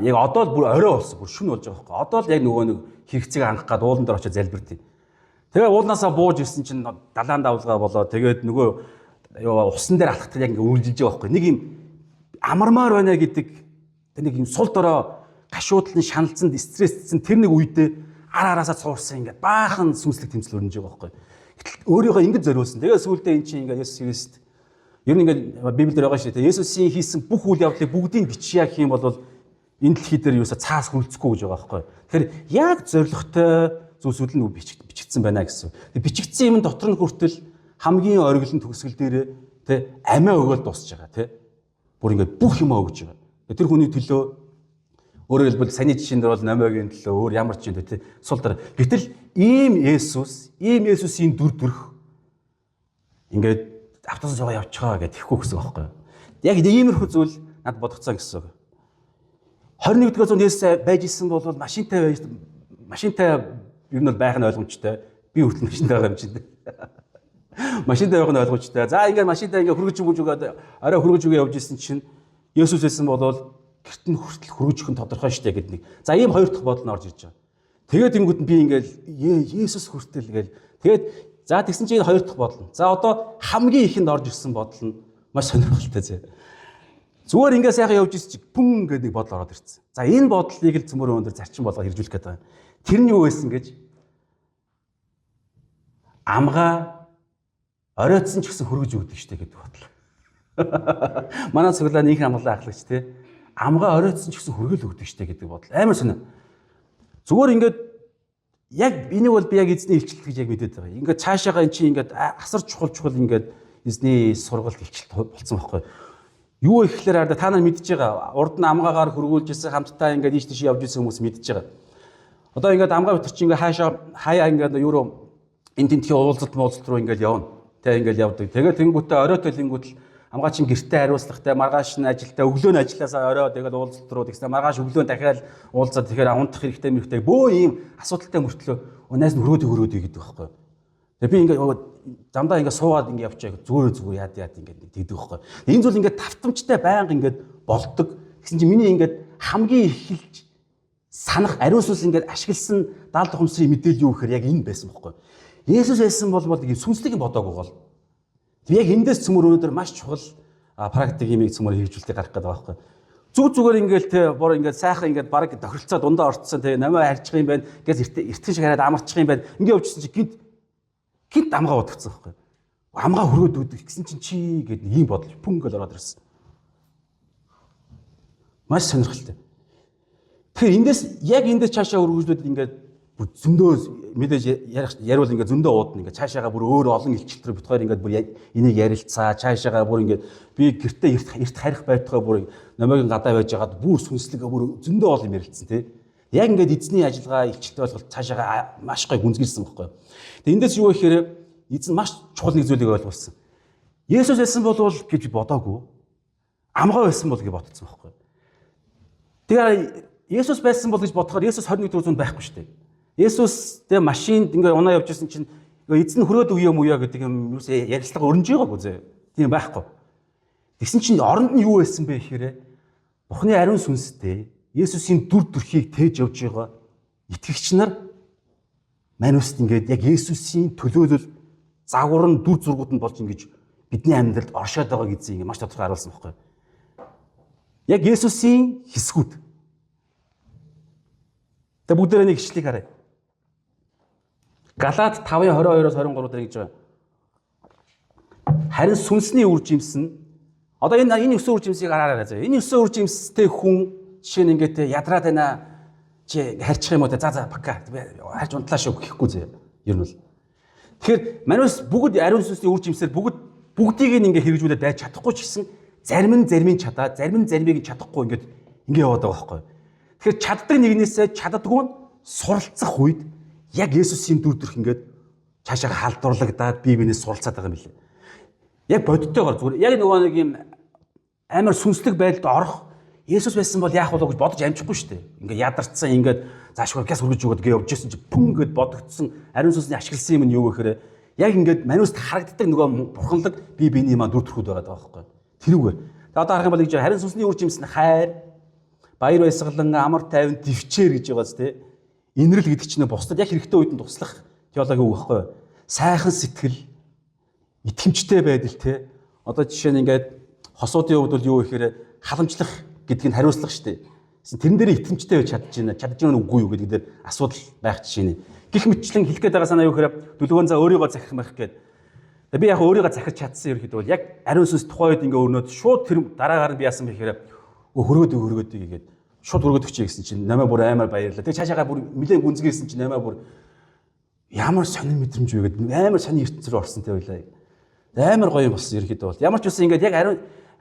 яг одоо л бүр орой болсон. Бүр шүн болж байгаа байхгүй. Одоо л яг нөгөө нэг хэрэгцээг хангах гад уулан дээр очиж залбиртыг. Тэгээ уулнаасаа бууж ирсэн чинь далайн давлгаа болоо. Тэгээд нөгөө усан дээр алхахад яг ингээ үржилж байгаа байхгүй. Нэг юм амармаар байна гэдэг тэр нэг юм сул дорой гашуудлын шаналцанд стрессцэн тэр нэг үедээ ар араасаа цуурсан ингээд баахан сүнслэг тэмцэл өрнөж байгаа байхгүй. Гэтэл өөрийгөө ингэж зориулсан. Тэгээ сүүлдээ эн чинь ингээд Есүс Христ ер нь ингээд Библиэлд байгаа шүү дээ. Есүсийн хийсэн бүх үйл явдлыг бүгдийг бичье гэх юм бол энэ дэлхий дээр юусаа цаас хүлцэхгүй гэж байгаа байхгүй. Тэгэхээр яг зоригтой зүйлсүүд нь бичигдсэн байна гэсэн. Тэгээ бичигдсэн юм дотор нь хүртэл хамгийн ориглон төгсгөл дээр тэ амиа өгөөл дуусч байгаа тэ. Бүр ингээд бүх юмаа өгж байгаа. Тэр хүний төлөө өөрөөр хэлбэл саяны жишээн дээр бол номиогийн төлөө өөр ямар ч юм тэ сул дараа. Гэтэл ийм Есүс, ийм Есүсийн дүр төрх ингээд автобус суугаа явчихаа гэж тэхгүй гэсэн үг байхгүй юу? Яг иймэрхүү зүйл над бодгоцсон гэсэн үг. 21-р зуунд Есүс байж исэн бол машинтай ер нь бол байх нь ойлгомжтой. Би хүртэл машинтай байгаа юм чинь. Машинтай байх нь ойлгомжтой. За ингээд машинтай ингээд хөргөж өгж өгөөд орой хөргөж өгөө явж исэн чинь Есүс байсан бол гэрт нь хүртэл хөргөж өгөх нь тодорхой штэ гэдэг нэг. За ийм хоёр дахь бодол нь орж ирж байгаа. Тэгээд тэнгууд нь би ингээд Есүс хүртэл гээл. Тэгээд за тэгсэн чинь хоёр дахь бодол нь. За одоо хамгийн ихэнд орж ирсэн бодол нь маш сонирхолтой зэ. Зүгээр ингээд сайхан явж ирсэн чинь пүн гэдэг нэг бодол ороод ирсэн. За энэ бодлыг л цөмөр өндөр зарчим болгоо хэрэгжүүлэх гээд байгаа юм. Тэр нь юу байсан гэж амгаа оройтсон ч гэсэн хөргөж өгдөг штэ гэдэг бодол. Манай цуглааны их амгалан ахлагч те амгаа оройтсон ч гэсэн хөргөл өгдөг штэ гэдэг бодол. Амар сонио. Зүгээр ингээд яг энийг бол би яг эзний илчлэлт гэж яг мэдээд байгаа. Ингээд цаашаага эн чинь ингээд асар чухал ингээд эзний сургалт илчлэлт болцсон байхгүй. Юу ихлээр арда та нар мэдж байгаа. Урд нь амгаагаар хөргүүлж исэн хамтдаа ингээд ийш тийш явж исэн хүмүүс мэдж байгаа. Одоо ингээд амгаа битэр чи ингээд хаашаа хаяа ингээд юу руу энэ тентхийн уулзалт муулзалт руу ингээд явна. Тэ ингээд явдаг. Тэгээд тэнгуүтээ орой төлөнгүүтэл амгаа чин гэртээ хариуцлагатай маргааш нь ажилтаа өглөө нь ажилласаа орой тэгээд уулзалт руу тэгсэн маргааш өглөө дахиад уулзаад тэгэхээр унтах хэрэгтэй мэрхтэй бөө ийм асуудалтай мөртлөө өнөөс нь хөрөөд гэдэг байхгүй. Тэгээд би ингээд замдаа ингээд суугаад ингээд явчихаа зүгээр яад ингээд тэгдэг байхгүй. Энэ зүйл ингээд тавтамжтай байнга ингээд болдог. Тэгсэн чинь миний ингээд хамгийн эхэлж санах ариун сүнс ингээд ашигласан даал тухамсрын мэдээлэл юу гэхээр яг энэ байсан байхгүй. Есүс байсан бол ийм сүнслэг юм бодоогүй гол. Яг эндээс цөмөр өнөөдөр маш чухал практик юмыг цөмөр хэрэгжүүлэлтийг гаргах гэдэг байгаа байхгүй. Зүгээр ингээл те бор ингээд сайхан ингээд бараг тохиролцоо дундаа орцсон те намаа харчих юм байна. Гэс эртхэн шиг хараад амарчих юм байна. Ингээ явчихсан чи гинт амгаа бодгцсан байхгүй. Амгаа хөрөөд өгдөг гэсэн чинь чи гэд нэг юм бодол пүн гэл ороод ирсэн. Маш сонирхолтой. Тэгэхээр эндээс яг эндээс цаашаа өргөжлүүд ингээд бүр зөндөө мэдээж яриул ингээд зөндөө уудна ингээд цаашаага бүр өөр олон илчлэлт рүү бит хоёр ингээд бүр энийг ярилцаа цаашаага бүр ингээд би гэртээ эрт харих байтугай бүр номогийн гадаа байж байгаад бүр сүнслэг бүр зөндөө олон юм ярилцсан тий. Яг ингээд эзний ажиллагаа илчлэлт ойлголт цаашаага маш гоё гүнзгийрсэн байхгүй. Тэгээ эндээс юу гэхээр эзэн маш чухал нэг зүйлийг ойлгуулсан. Есүс байсан бол гэж бодоогүй. Амгаа байсан бол гэж бодсон байхгүй. Тэгээ Есүс байсан бол гэж бодохоор Есүс 21 дугаар зуунд байхгүй шүү дээ. Есүс тэгээ машинд ингээ унаа явж исэн чинь эзэн хөрөөд өгье юм уу яа гэдэг юм юус ярилцлага өрнөж байгаагүй зөө. Тийм байхгүй. Тэгсэн чинь оронд нь юу байсан бэ гэхээр Бурхны ариун сүнстэй Есүсийн дүр төрхийг тээж явж байгаа итгэгч нар мануст ингээд яг Есүсийн төлөөлөл загвар нь дүр зургууд нь болж ингэж бидний амьдралд оршоод байгаа гэдгийг ингээд маш тодорхой харуулсан байхгүй. Яг Есүсийн хэсгүүд. Тэгээ бүгдээрээ нэг ишлэгийг харъя. Галаат 5:22-оос 23 дээр ингэж байгаа. Харин сүнсний үр жимс нь одоо энэ өсөн үр жимсийг хараарай заа. Энэ өсөн үр жимстэй хүн жишээ нь ингээд ядраад байна чи харчих юм уу те за пока харж унтлаа шүү гэхгүй зөө. Ер нь бол. Тэгэхээр манус бүгд ариун сүнсний үр жимсээр бүгдийг нь ингээ хэрэгжүүлээд байж чадахгүй ч гэсэн зарим нь заримыг чадаа, зарим нь заримыг чадахгүй ингээд ингээ яваад байгаа байхгүй. Тэгэхээр чаддаг нэгнээсээ чаддаггүй нь суралцах үед яг Есүсийн дүр төрх ингээд цаашаа халдварлагдаад бие биенээ суралцаад байгаа юм билээ. Яг бодтойгоор зүгээр яг нөгөө нэг юм амар сүнслэг байдалд орох Есүс байсан бол яах болов гэж бодож амжихгүй шүү дээ. Ингээд ядарсан ингээд заашгүй гяс хөргөж өгöd гээ явж исэн чи пүн гэд бодогдсон ариун сүнсний ашигласан юм нь юу гэхээр яг ингээд мануст харагддаг нөгөө бурханлаг бие биений маань дүр төрхүүд байгаа байхгүй. Тэрүүгээр. Тэгээ одоо харах юм бол ингэж харин сүнсний үр жимс нь хайр, баяр баясгалан, амар тайван, төвчээр гэж байгаа зү тэ. Инрэл гэдэг чинь бусдад яг хэрэгтэй үед нь туслах теологи үг байхгүй юу? Сайхан сэтгэл, итгэмжтэй байдал те. Одоо жишээ нь ингээд хосуудын хувьд бол юу гэхээр халамжлах гэдг нь хариуцлага шүү дээ. Тэрэн дээр итгэмжтэй байж чадж байна. Чадж байна үгүй юу гэдэг дээр асуудал байх жишээ нэ. Гэх мэтчлэн хэлэх гээд байгаа санаа юу гэхээр дүлгөөн за өөрийгөө захих мах гээд. Би яг өөрийгөө захиж чадсан ерөөхдөө бол яг ариун сүнс тухайн үед ингээ өрнөд шууд тэр дараагаар нь би яасан бэ гэхээр хөрөөд хөрөөд гээд шууд хөрөөд өгчэй гэсэн чинь намаа бүр амар баярлаа. Тэгээ цаашаагаа бүр нэлээд гүнзгийрсэн чинь намаа бүр ямар сонин мэдрэмж вэ гэдэг амар сонин ертөнц рүү орсон тэ байлаа. Амар гоё юм болсон ерөөхдөө бол. Ямар ч үсэн ингээд яг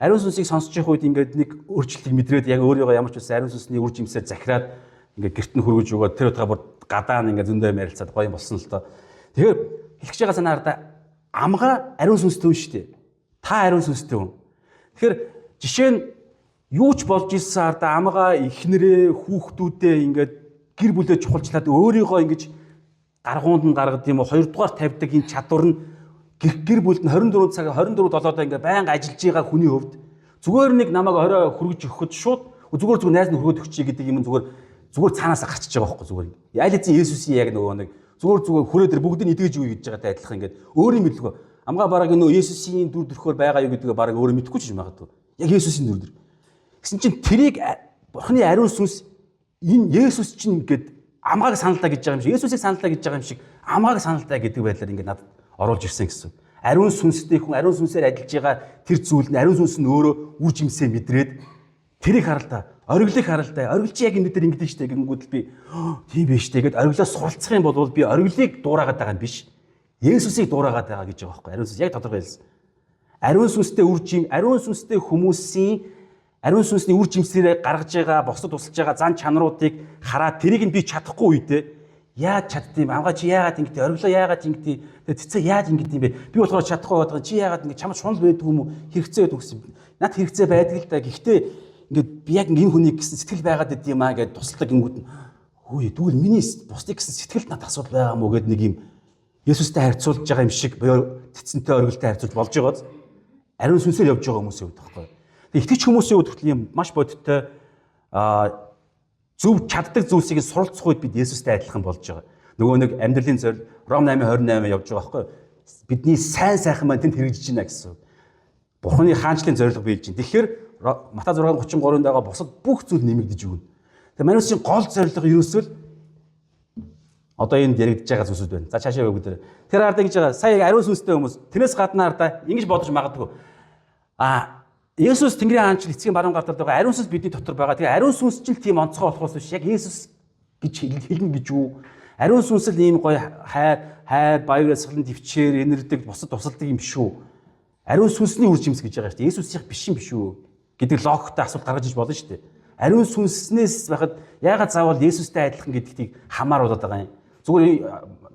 ариун сүнсийг сонсож явах үед ингээд нэг өөрчлөлтийг мэдрээд яг өөрийгөө ямар ч үсэн ариун сүнсний үр жимсээр захираад ингээд гэрт нь хөргөж өгөөд тэр удаа бүр гадаа нь ингээд зөндөө юм ярилцаад гоё юм болсон л доо. Тэгэхээр хэлэх гэж байгаа санаа хараа амгаа ариун сүнстэй хүн шүү дээ. Та ариун сүнстэй хүн. Тэгэхээр жишээ нь юу ч болж ирсэн ардаа амгаа эхнэрээ хүүхдүүдээ ингээд гэр бүлээ чухалчлаад өөрийгөө ингэж гаргуунд нь гаргадаг юм уу хоёрдугаар тавьдаг энэ чадвар нь гэр бүлд нь 24 цаг 24 7-доо ингээд байнга ажиллаж байгаа хүний хувьд зүгээр нэг намайг орой хөргөж өгөхөд шууд зүгээр найз нь хөргөд өгчий гэдэг юм зүгээр цаанаасаа гарчиж байгаа байхгүй зүгээр. Аль хэзээ Есүсийн яг нөгөө нэг зүгээр хүрээ дээр бүгдийг идэгж үгүй гэж байгаатай адилхан ингээд өөрийн мэдлгүй амгаа бараг нөгөө Есүсийн дүр төрхөөр байгаа юу гэдгээ бараг өөрөө мэдэхгүй ч юм магадгүй. Яг Есүсийн дүр төр. Гэсэн чинь тэрийг Бурхны ариун сүнс энэ Есүс чинь ингээд амгааг саналдаа гэж байгаа юм шиг Есүсийг саналдаа гэж байгаа юм шиг амгааг саналдаа гэдэг байдлаар ингээд надад оруулж ирсэн гэсэн. Ариун сүнстэй хүн ариун сүнсээр ажиллаж байгаа тэр зүйл нь ариун сүнс нь өөрөө үр жимсээ мэдрээд тэрийг харалдаа, ориглыг харалдаа. Оригл чи яг энэ дээр ингэдэж штэ гэнгүүт л би тийм биш штэ гэд ориглоо суралцах юм бол би ориглыг дуурайгаад байгаа юм биш. Есүсийг дуурайгаад байгаа гэж байгаа байхгүй. Ариун сүнс яг тодорхой хэлсэн. Ариун сүнстэй үр жим, ариун сүнстэй хүмүүсийн ариун сүнсний үр жимсээрээ гаргаж байгаа, бусдад тусалж байгаа зан чанаруудыг хараад тэрийг нь би чадахгүй үедээ яаж чаддсан юм? Амгаа чи яагаад ингэдэй? Ориглоо яагаад ингэдэй? Тэгээ цэцээ яаж ингэдэм бэ? Би болохоор чадахгүй байгаа. Чи яагаад ингэ чамд шунал байдаг юм уу? Хэрэгцээ байдаг гэсэн. Над хэрэгцээ байдаг л да. Гэхдээ ингээд би яг энэ хүнийг гэсэн сэтгэл байгаад идэм юм аа гэд тусалдаг гингүүд нь хөөе тэгвэл миний бусдыг гэсэн сэтгэлд надад асуудал байгаа юм уу гэд нэг юм Есүстэй харьцуулж байгаа юм шиг буюу тэцэнтэй ориглолтой харьцуулж болж байгааз ариун сүнсээр явж байгаа хүмүүсийн хувьд байхгүй. Тэгээ итгэж хүмүүсийн хувьд хүртэл юм маш бодиттой зөв чаддаг зүйлсийг суралцах үед бид Есүстэй адилхан болж байгаа. Нөгөө нэг амьдралын зорил Ром 8:28 явж байгаа байхгүй. Бидний сайн сайхан маань тэнд хэрэгжиж байна гэсэн. Бурхны хаанчлалын зорилго биелж байна. Тэгэхээр Матай 6:33-нд байгаа бусад бүх зүйл нэмэгдэж өгнө. Тэгээ манусын гол зорилго ерөөсөө л одоо энд яригдж байгаа зүйлсүүд байна. За цаашаа бүгд. Тэр ард ингэж байгаа. Сая ариун сүнстэй хүмүүс тэрнээс гадна ардаа ингэж бодож магадгүй. Есүс Тэнгэрийн хаанчл эцгийн баруун гар талд байгаа ариун сүнс бидний дотор байгаа. Тэгээ ариун сүнс чинь тийм онцгой болохоос биш яг Есүс гэж хэлнэ гэж юу? Ариун сүнс л ийм гоё хайр, баяр баясгалан төвчээр энэрдэг, бусад тусалдаг юм шүү. Ариун сүнсний үр жимс гэж байгаа шүү дээ. Есүсийнх биш юм биш үү гэдэг логиктой асуулт гаргаж иж болно шүү дээ. Ариун сүнснээс байхад яагаад заавал Есүстэй адилхан гэдгийг хамааруулаад байгаа юм. Зүгээр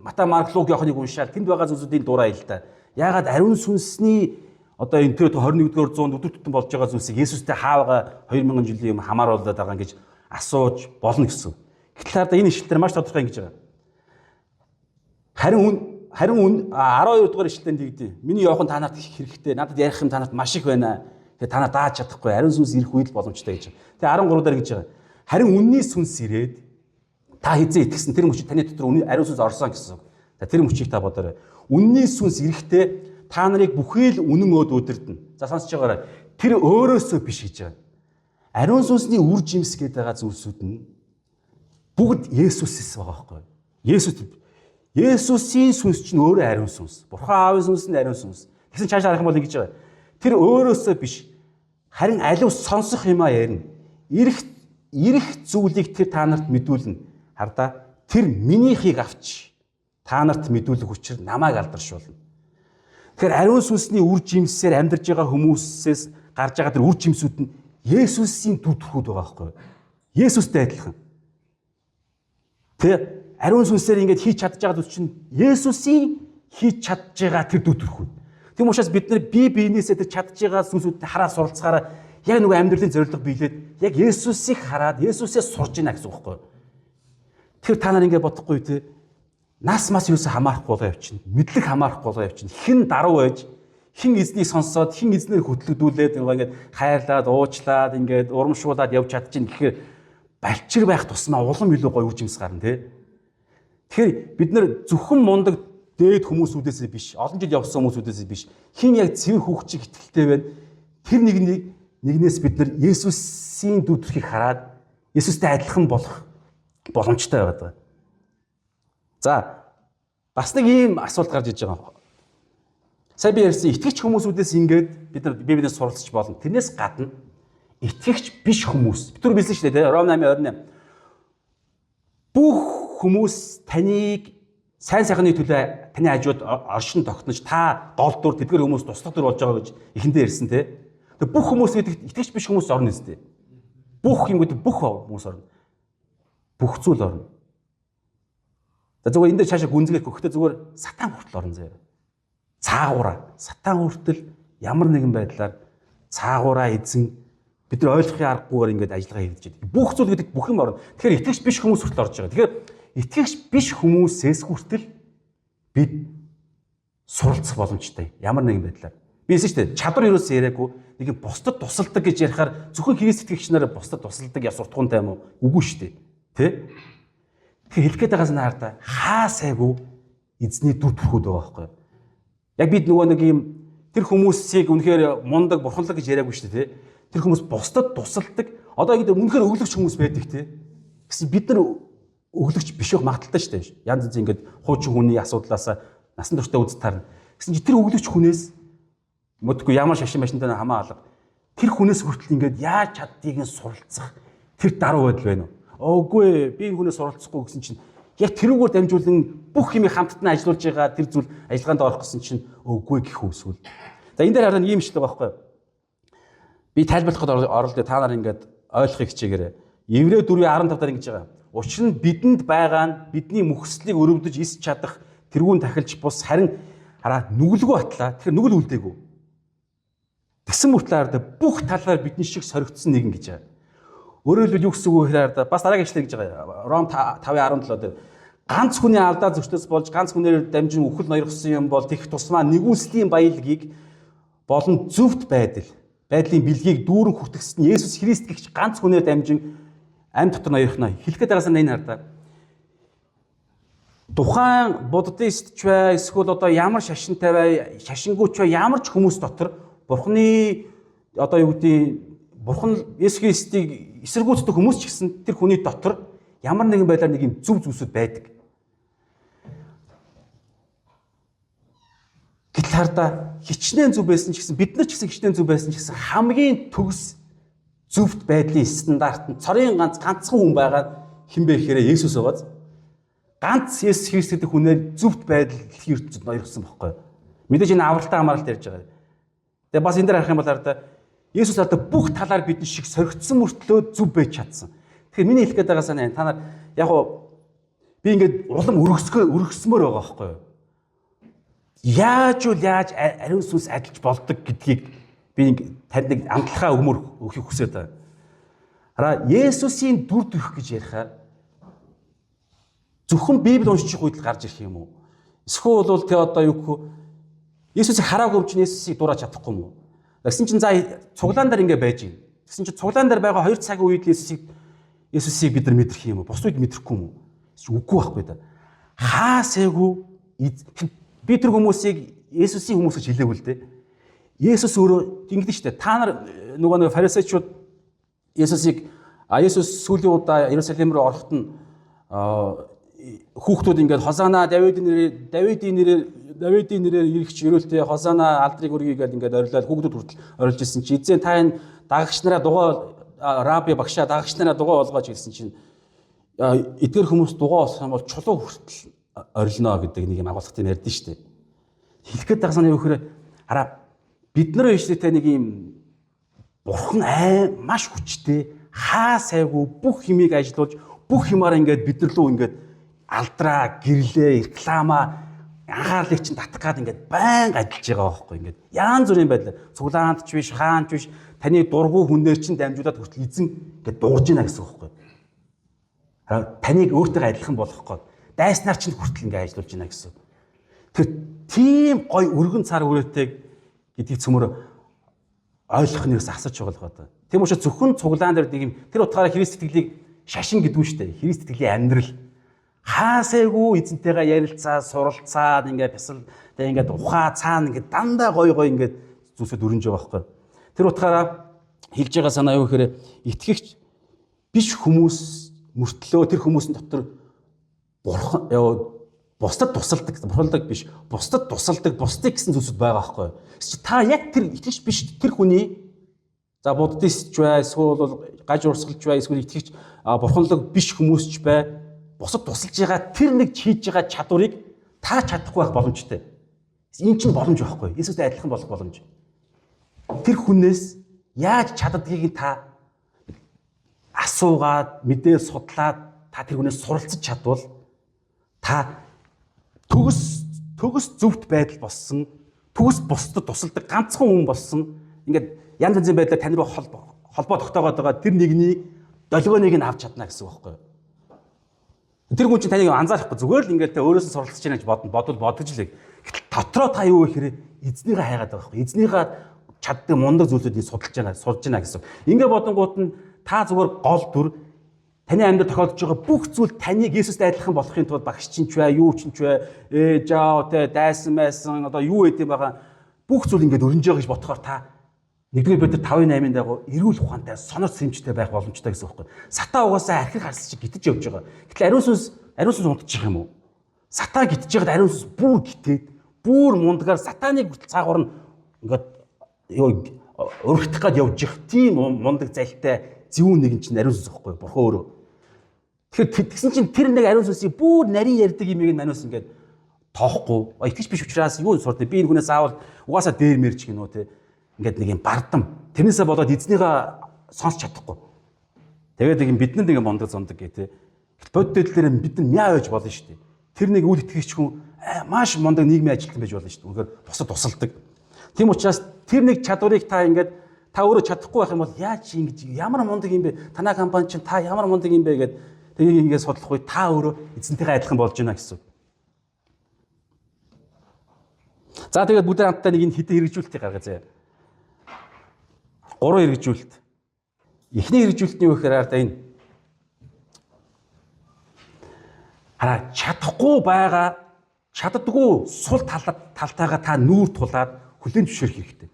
Матай, Марк, Лук, Иоханыг уншаал тэнд байгаа зүйлсүүдийн дураа ил та. Яагаад ариун сүнсний одоо энэ тэр 21-р зуунд өдөр тутам болж байгаа зүйлсийг Есүстэй хаавга 2000 жилийн юм хамааруулаад байгаа гэж асууж болно гэсэн. Гэтэл одоо энэ ишлэл дээр маш тодорхой ингэж байгаа. Харин 12 дугаар ишлэлд тэгдэв. Миний явах нь та нарт их хэрэгтэй. Надад ярих юм та нарт маш их байна. Тэгээ та нар дааж чадахгүй. Ариун сүнс ирэх үед л боломжтой гэж. Тэгээ 13 дээр ингэж байгаа. Харин үнний сүнс ирээд та хизээ итгэсэн тэр мөчид таны дотор үнний ариун сүнс орсон гэсэн үг. За тэр мөчийг та бодоорой. Үнний сүнс ирэхдээ та нарыг бүхий л үнэн өөд удирдна. За сонсож байгаарай. Тэр өөрөөсөө биш гэж байгаа. Ариун сүнсний үр жимс гэдэг байгаа зүйлсүүд нь бүгд Есүсээс байгаа байхгүй юу? Есүсийн сүнс чинь өөрөө ариун сүнс. Бурхан Аавын сүнс нь ариун сүнс. Тэгсэн цаашаа харах юм бол ингэж байгаа. Тэр өөрөөсөө биш. Харин аливаа сонсох юмаа ярина. Ирэх зүйлийг тэр та нарт мэдүүлнэ. Хардаа тэр минийхийг авч та нарт мэдүүлэх учир намайг алдаршуулна. Тэгэхээр ариун сүнсний үр жимсээр амьдарж байгаа хүмүүсээс гарч байгаа тэр үр жимсүүд нь Есүсийн дүр төрхүүд байгаа байхгүй юу? Есүстэй адилхан. Тэ ариун сүнсээр ингээд хийж чадж байгаа зүйл чинь Есүсийн хийж чадж байгаа тэр дүр төрхүүд. Тийм учраас бид нар бие биенээсээ тэр чадж байгаа сүнсүүдтэй хараад суралцахаараа яг нөгөө амьдралын зорилго биелээд яг Есүсийг хараад Есүсээс сурж гинэ гэсэн үг байхгүй юу? Тэгэхээр та нар ингээд бодохгүй те нас мас юусе хамаарахгүй болоо явчихна. Мэдлэг хамаарахгүй болоо явчихна. Хэн даруй байж хэн эзнийг сонсоод хэн эзнээр хөтлөгдүүлээд ингээд хайрлаад уучлаад ингээд урамшуулад явж чадчихна гэхээр балчир байх тусмаа улам илүү гоё үр жимс гарна те. Тэгэхээр бид нар зөвхөн мундаг дээд хүмүүсүүдээс биш, олон жил явсан хүмүүсүүдээс биш, хэн яг цэвэр хүүхчиг итгэлтэй байна. Тэр нэгнээс бид нар Есүсийн дүр төрхийг хараад Есүстэй адилхан болох боломжтой байгаа. За бас нэг ийм асуулт гарч иж байгаа. Сайн би ярьсан итгэгч хүмүүсүүдээс ингээд бид нар Библиэс суралцж болно. Тэрнээс гадна итгэгч биш хүмүүс. Бид түр билсэн шүү дээ, Ром 8:28. Бүх хүмүүс таныг сайн сайхны төлөө таны хажууд оршин тогтнож та гол дүр тэдгэр хүмүүс туслах дүр болж байгаа гэж эхэндээ ярьсан те. Тэгээ бүх хүмүүс гэдэг итгэгч биш хүмүүс орно үстэй. Бүх юм гэдэг бүх хүмүүс орно. Бүх зүйл орно. За зүгээр энэ дээр цаашаа гүнзгийх өгөхдөө зүгээр сатан хүртэл орно заяа. Цаагаараа сатан хүртэл ямар нэгэн байдлаар цаагаараа эзэн бид нар ойлгохын аргагүйгээр ингээд ажиллагаа хийгдэж байдаг. Бүх зүйл гэдэг бүх юм орно. Тэгэхээр итгэгч биш хүмүүс хүртэл орж байгаа. Тэгэхээр итгэгч биш хүмүүсээс хүртэл бид суралцах боломжтой. Ямар нэгэн байдлаар. Би хэлсэн шүү дээ. Чадвар юусоо яриаггүй. Нэг юм бусдад тусалдаг гэж ярихаар зөвхөн Христ итгэгч нар бусдад тусалдаг яс суртахуунтай юм уу? Үгүй шүү дээ. Тэ? Тэгэхээр хэлэх гээд байгаас нь хардаа хаа сайгүй эзний дүр төрхүүд байгаа байхгүй юу? Яг бид нөгөө нэг юм тэр хүмүүсийг үнэхээр мундаг бурханлаг гэж яриаггүй шүү дээ, тэ? Тэр хүмүүс бусдад тусалдаг. Одоо ингэ үнэхээр өглөгч хүмүүс байдаг те. Гэсэн бид нар өглөгч биш байх магадaltaй шүү дээ. Янз янз ингээд хуучин хүний асуудлаас насан туршдаа үз таарна. Гэсэн чи тэр өглөгч хүнээс мэдгүй ямар шашин машинтай хамаа алга. Тэр хүнээс хүртэл ингээд яаж чаддгийг нь суралцах тэр даруй байдал байна уу? Үгүй би энэ хүнээс суралцахгүй гэсэн чинь яг тэрүүгээр дамжуулан бүх юмыг хамтд нь ажиллуулж байгаа тэр зүйл ажиллагаанд орох гэсэн чинь үгүй гэх үсвэл. За энэ дээр хараа нэг юм ишлэг байхгүй юу? Би тайлбарлахад оролдё та нар ингээд ойлгохыг хичээгээрэй. Еврей 4:15 дээр ингэж байгаа. Учир нь бидэнд байгаа нь бидний мөхслийг өрөвдөж ис чадах тэрүүн тахилч бус харин хараа нүгэлгүй батлаа. Тэгэхээр нүгэл үлдээгүй. Тэгсэн мөртлөө хараа бүх талаар бидний шиг соригдсон нэгэн гэж байгаа. Өөрөөр хэлбэл юу гэсэн үг вэ гэхээр бас дараагийн ишлэл гэж байгаа. Ром 5:17 дээр ганц хүний алдаа зөрчлөөс болж ганц хүнээр дамжин үхэл ноёрхсон юм бол тех тусмаа нэгүслийн баялагийг болон зөвхт байдлын бэлгийг дүүрэн хүртгсэн Есүс Христ гэгч ганц хүнээр дамжин ам дотор ноёрхно. Хэлэх гээд байгаас нь энэ хардаа. Тухайн буддист ч бай, эсвэл одоо ямар шашинтай бай, шашингүйч бай, ямар ч хүмүүс дотор Бурхны одоо юу гэдэг Бурхан Есүс Христийг эсэргүүцдэг хүмүүс ч гэсэн тэр хүний дотор ямар нэгэн байдлаар нэг юм зөв зүйлсүүд байдаг. Гэтэл хардаа хичнээн зөв байсан ч гэсэн бид нар ч гэсэн хичнээн зөв байсан ч гэсэн хамгийн төгс зөвхт байдлын стандарт нь цорын ганц ганцхан хүн байгаа хэн бэ гэхээр Есүс байгааз. Ганц Есүс Христ гэдэг хүнээр зөвхт байдал дэлхийн ертөнцид ноёрхсон байхгүй. Мэдээж энэ авралтай хамааралт ярьж байгаа. Тэгээ бас энэ дээр харах юм бол хардаа Есүс одоо бүх талаар бидний шиг соригдсон мөртлөө зөв байж чадсан. Тэгэхээр миний хэлэх гээд байгаа санаа та нар яг уу би ингээд улам өргөсмөр байгаа байхгүй юу? Яаж үл яаж ариун сүнс адилж болдог гэдгийг би танд нэг амтлахаа өгмөр өгөхийг хүсээд байна. Хараа Есүсийн дүр төрх гэж ярихаар зөвхөн Библи унших үед л гарч ирэх юм уу? Эсвэл бол тэ одоо юу гэх Есүсийг хараагүй юм чинь Есүсийг дуурайж чадахгүй юм уу? Тэгсэн чинь за цуглаан дээр ингэ байж гин. Тэгсэн чинь цуглаан дээр байгаа 2 цагийн үед Есүсийг бид нар мэдрэх юм уу? Бус үед мэдрэхгүй юм уу? Үгүй байхгүй да. Хаасайгүй би тэр хүмүүсийг Есүсийн хүмүүс гэж хэлээгүй л дээ. Есүс өөрөө ингэдэж штэ. Та нар нөгөө нэг фарисеучуд Есүсийг Есүс сүүлийн удаа Иерусалим руу ороход нь хүүхдүүд ингээд Хосана Давидын нэрээр ирэгч өрөөлтэй Хосана алдрыг өргөе гэдээ ингээд орилоод хүүхдүүд хүртэл орилж исэн чи эзэн та энэ дагагч нараа дугуй раби багшаа дагагч нараа дугуй олгооч гэсэн чинь эдгэр хүмүүс дугуй олох юм бол чулуу хүртэл орилно гэдэг нэг юм агуулгатай юм ярьдэн штэ. Хэлэх гээд байгаа санаа юу гэхээр хараа бид нар иштэй нэг юм бурхан маш хүчтэй хаа сайгүй бүх юмыг ажилуулж бүх юмар ингээд бид нар лөө ингээд алдраа, гэрлээ, реклама анхаарлыг чинь татах гад ингээд байнга ажиллаж байгаа байхгүй ингээд янз бүрийн байдлаар цуглаанд ч биш, хаанч биш таны дургу хүнээр чинь дамжуулаад хүртэл эзэн ингээд дуугарж байна гэсэн үг байхгүй. Таныг өөртөө адилхан болгохгүй дайснаар чинь хүртэл ингээд ажиллуулж байна гэсэн. Тэр тийм гой өргөн цар хүрээтэй гэдгийг цөмөр ойлгох нь ерөөс асууж байгаа л байна. Тийм учраас зөвхөн цуглаан дээр нэг юм тэр утгаараа Христ итгэлийг шашин гэдгүү шүү дээ. Христ итгэлийн амьдрал хаасайгүй эзэнтэйгээ ярилцаа, суралцаад ингээд бясал тэг ингээд ухаа цаана ингээд дандаа гой гой ингээд зүйлсүүд өрнөж байгаа байхгүй. Тэр утгаараа хэлж байгаа санаа юу гэхээр итгэгч биш хүмүүс мөртлөө тэр хүмүүсийн дотор бурхан бусдад тусалдаг, бурханлаг биш, бусдад тусалдаг, бусдыг гэсэн зүйлсүүд байгаа байхгүй. Та яг тэр итгэгч биш тэр хүний за буддист ч бай, эсвэл бол гаж урсгалч бай, эсвэл итгэгч бурханлаг биш хүмүүс ч бай, бусад тусалж байгаа тэр нэг хийж байгаа чадварыг та чадахгүй байх боломжтой. Энэ чинь боломж байхгүй. Есүстэй адилхан болох боломж. Тэр хүнээс яаж чаддгийг та асуугаад, мэдээ судлаад та тэр хүнээс суралцаж чадвал та төгс зөвхт байдал болсон, төгс бусдад тусалдаг ганцхан хүн болсон. Ингээд янз янзын байдлаар тань руу холбоо тогтоогоод байгаа тэр нэгний долгионыг нь авч чадна гэсэн үг байхгүй юу? Тэр хүн чинь таныг анзаарахгүй зүгээр л ингээд та өөрөөс нь суралцж байна гэж бодно, бодвол бодож л. Гэтэл дотроо та юу гэхээр эзнийгээ хайгаад байгаа байхгүй. Эзнийгээ чаддаг мундаг зүйлүүдийг судалж байна, сурж байна гэсэн. Ингээд бодонгууд нь та зүгээр гол дүр таны амьдрал тохиолдож байгаа бүх зүйл таныг Есүстэй адилхан болохын тулд багш чинь ч бай, юу чинь ч бай, ээж аав те дайсан майсан одоо юу гэдэм байгаа бүх зүйл ингээд өрнөж байгаа гэж бодохоор та нэгдүгээр Петр 5:8-ын дагуу эрүүл ухаантай, сонор сэрэмжтэй байх боломжтой гэсэн үг байхгүй. Сатан угаасаа архи харс шиг гитэж явж байгаа. Гэтэл ариун сүнс унтчих юм уу? Сатан гитэж байгаад ариун сүнс бүр гитээд, бүр мундагаар сатаныг хүртэл цаагуур нь ингээд урагтах гад явж их тийм мундаг залтай зөвүүн нэгэн чинь ариун сүнс байхгүй бурхан өөрөө. Тэгэхээр тэгсэн чинь тэр нэг ариун сүнсийг бүр нарийн ярьдаг юмыг нь манус ингээд тоохгүй. Итгэж биш учраас юу сурд би энэ хүнээс аавал угаасаа дээр мэрч гинүү те. Ингээд нэг юм бардам. Тэрнээсээ болоод эзнийгээ сонсч чадахгүй. Тэгээд нэг юм бид нар нэг юм мундаг зундаг гэ те. Бодит дэлээр бид нар мяа байж болно шүү дээ. Тэр нэг үл итгэгч хүн маш мундаг нийгмийн ажилтан байж болно шүү дээ. Үнэхээр бусад тусалдаг. Тийм учраас тэр нэг чадварыг та ингээд та өөрөө чадахгүй байх юм бол яаж ингэж ямар мундаг юм бэ? Танай компани чинь та ямар мундаг юм бэ гэд тэрийг ингээд судлах үе та өөрөө эзэнтэйгээ адилхан болж байна гэсэн. За тэгээд бүгд хамтдаа нэг энэ хитэн хэрэгжүүлэлтийг гаргая заяа. 3 хэрэгжүүлэлт. Эхний хэрэгжүүлэлт нь юу гэхээр арда энэ. Хараа чадахгүй байгаа чаддгүй сул талтайгаа та нүүр тулаад хүлээн зөвшөөрөх хэрэгтэй.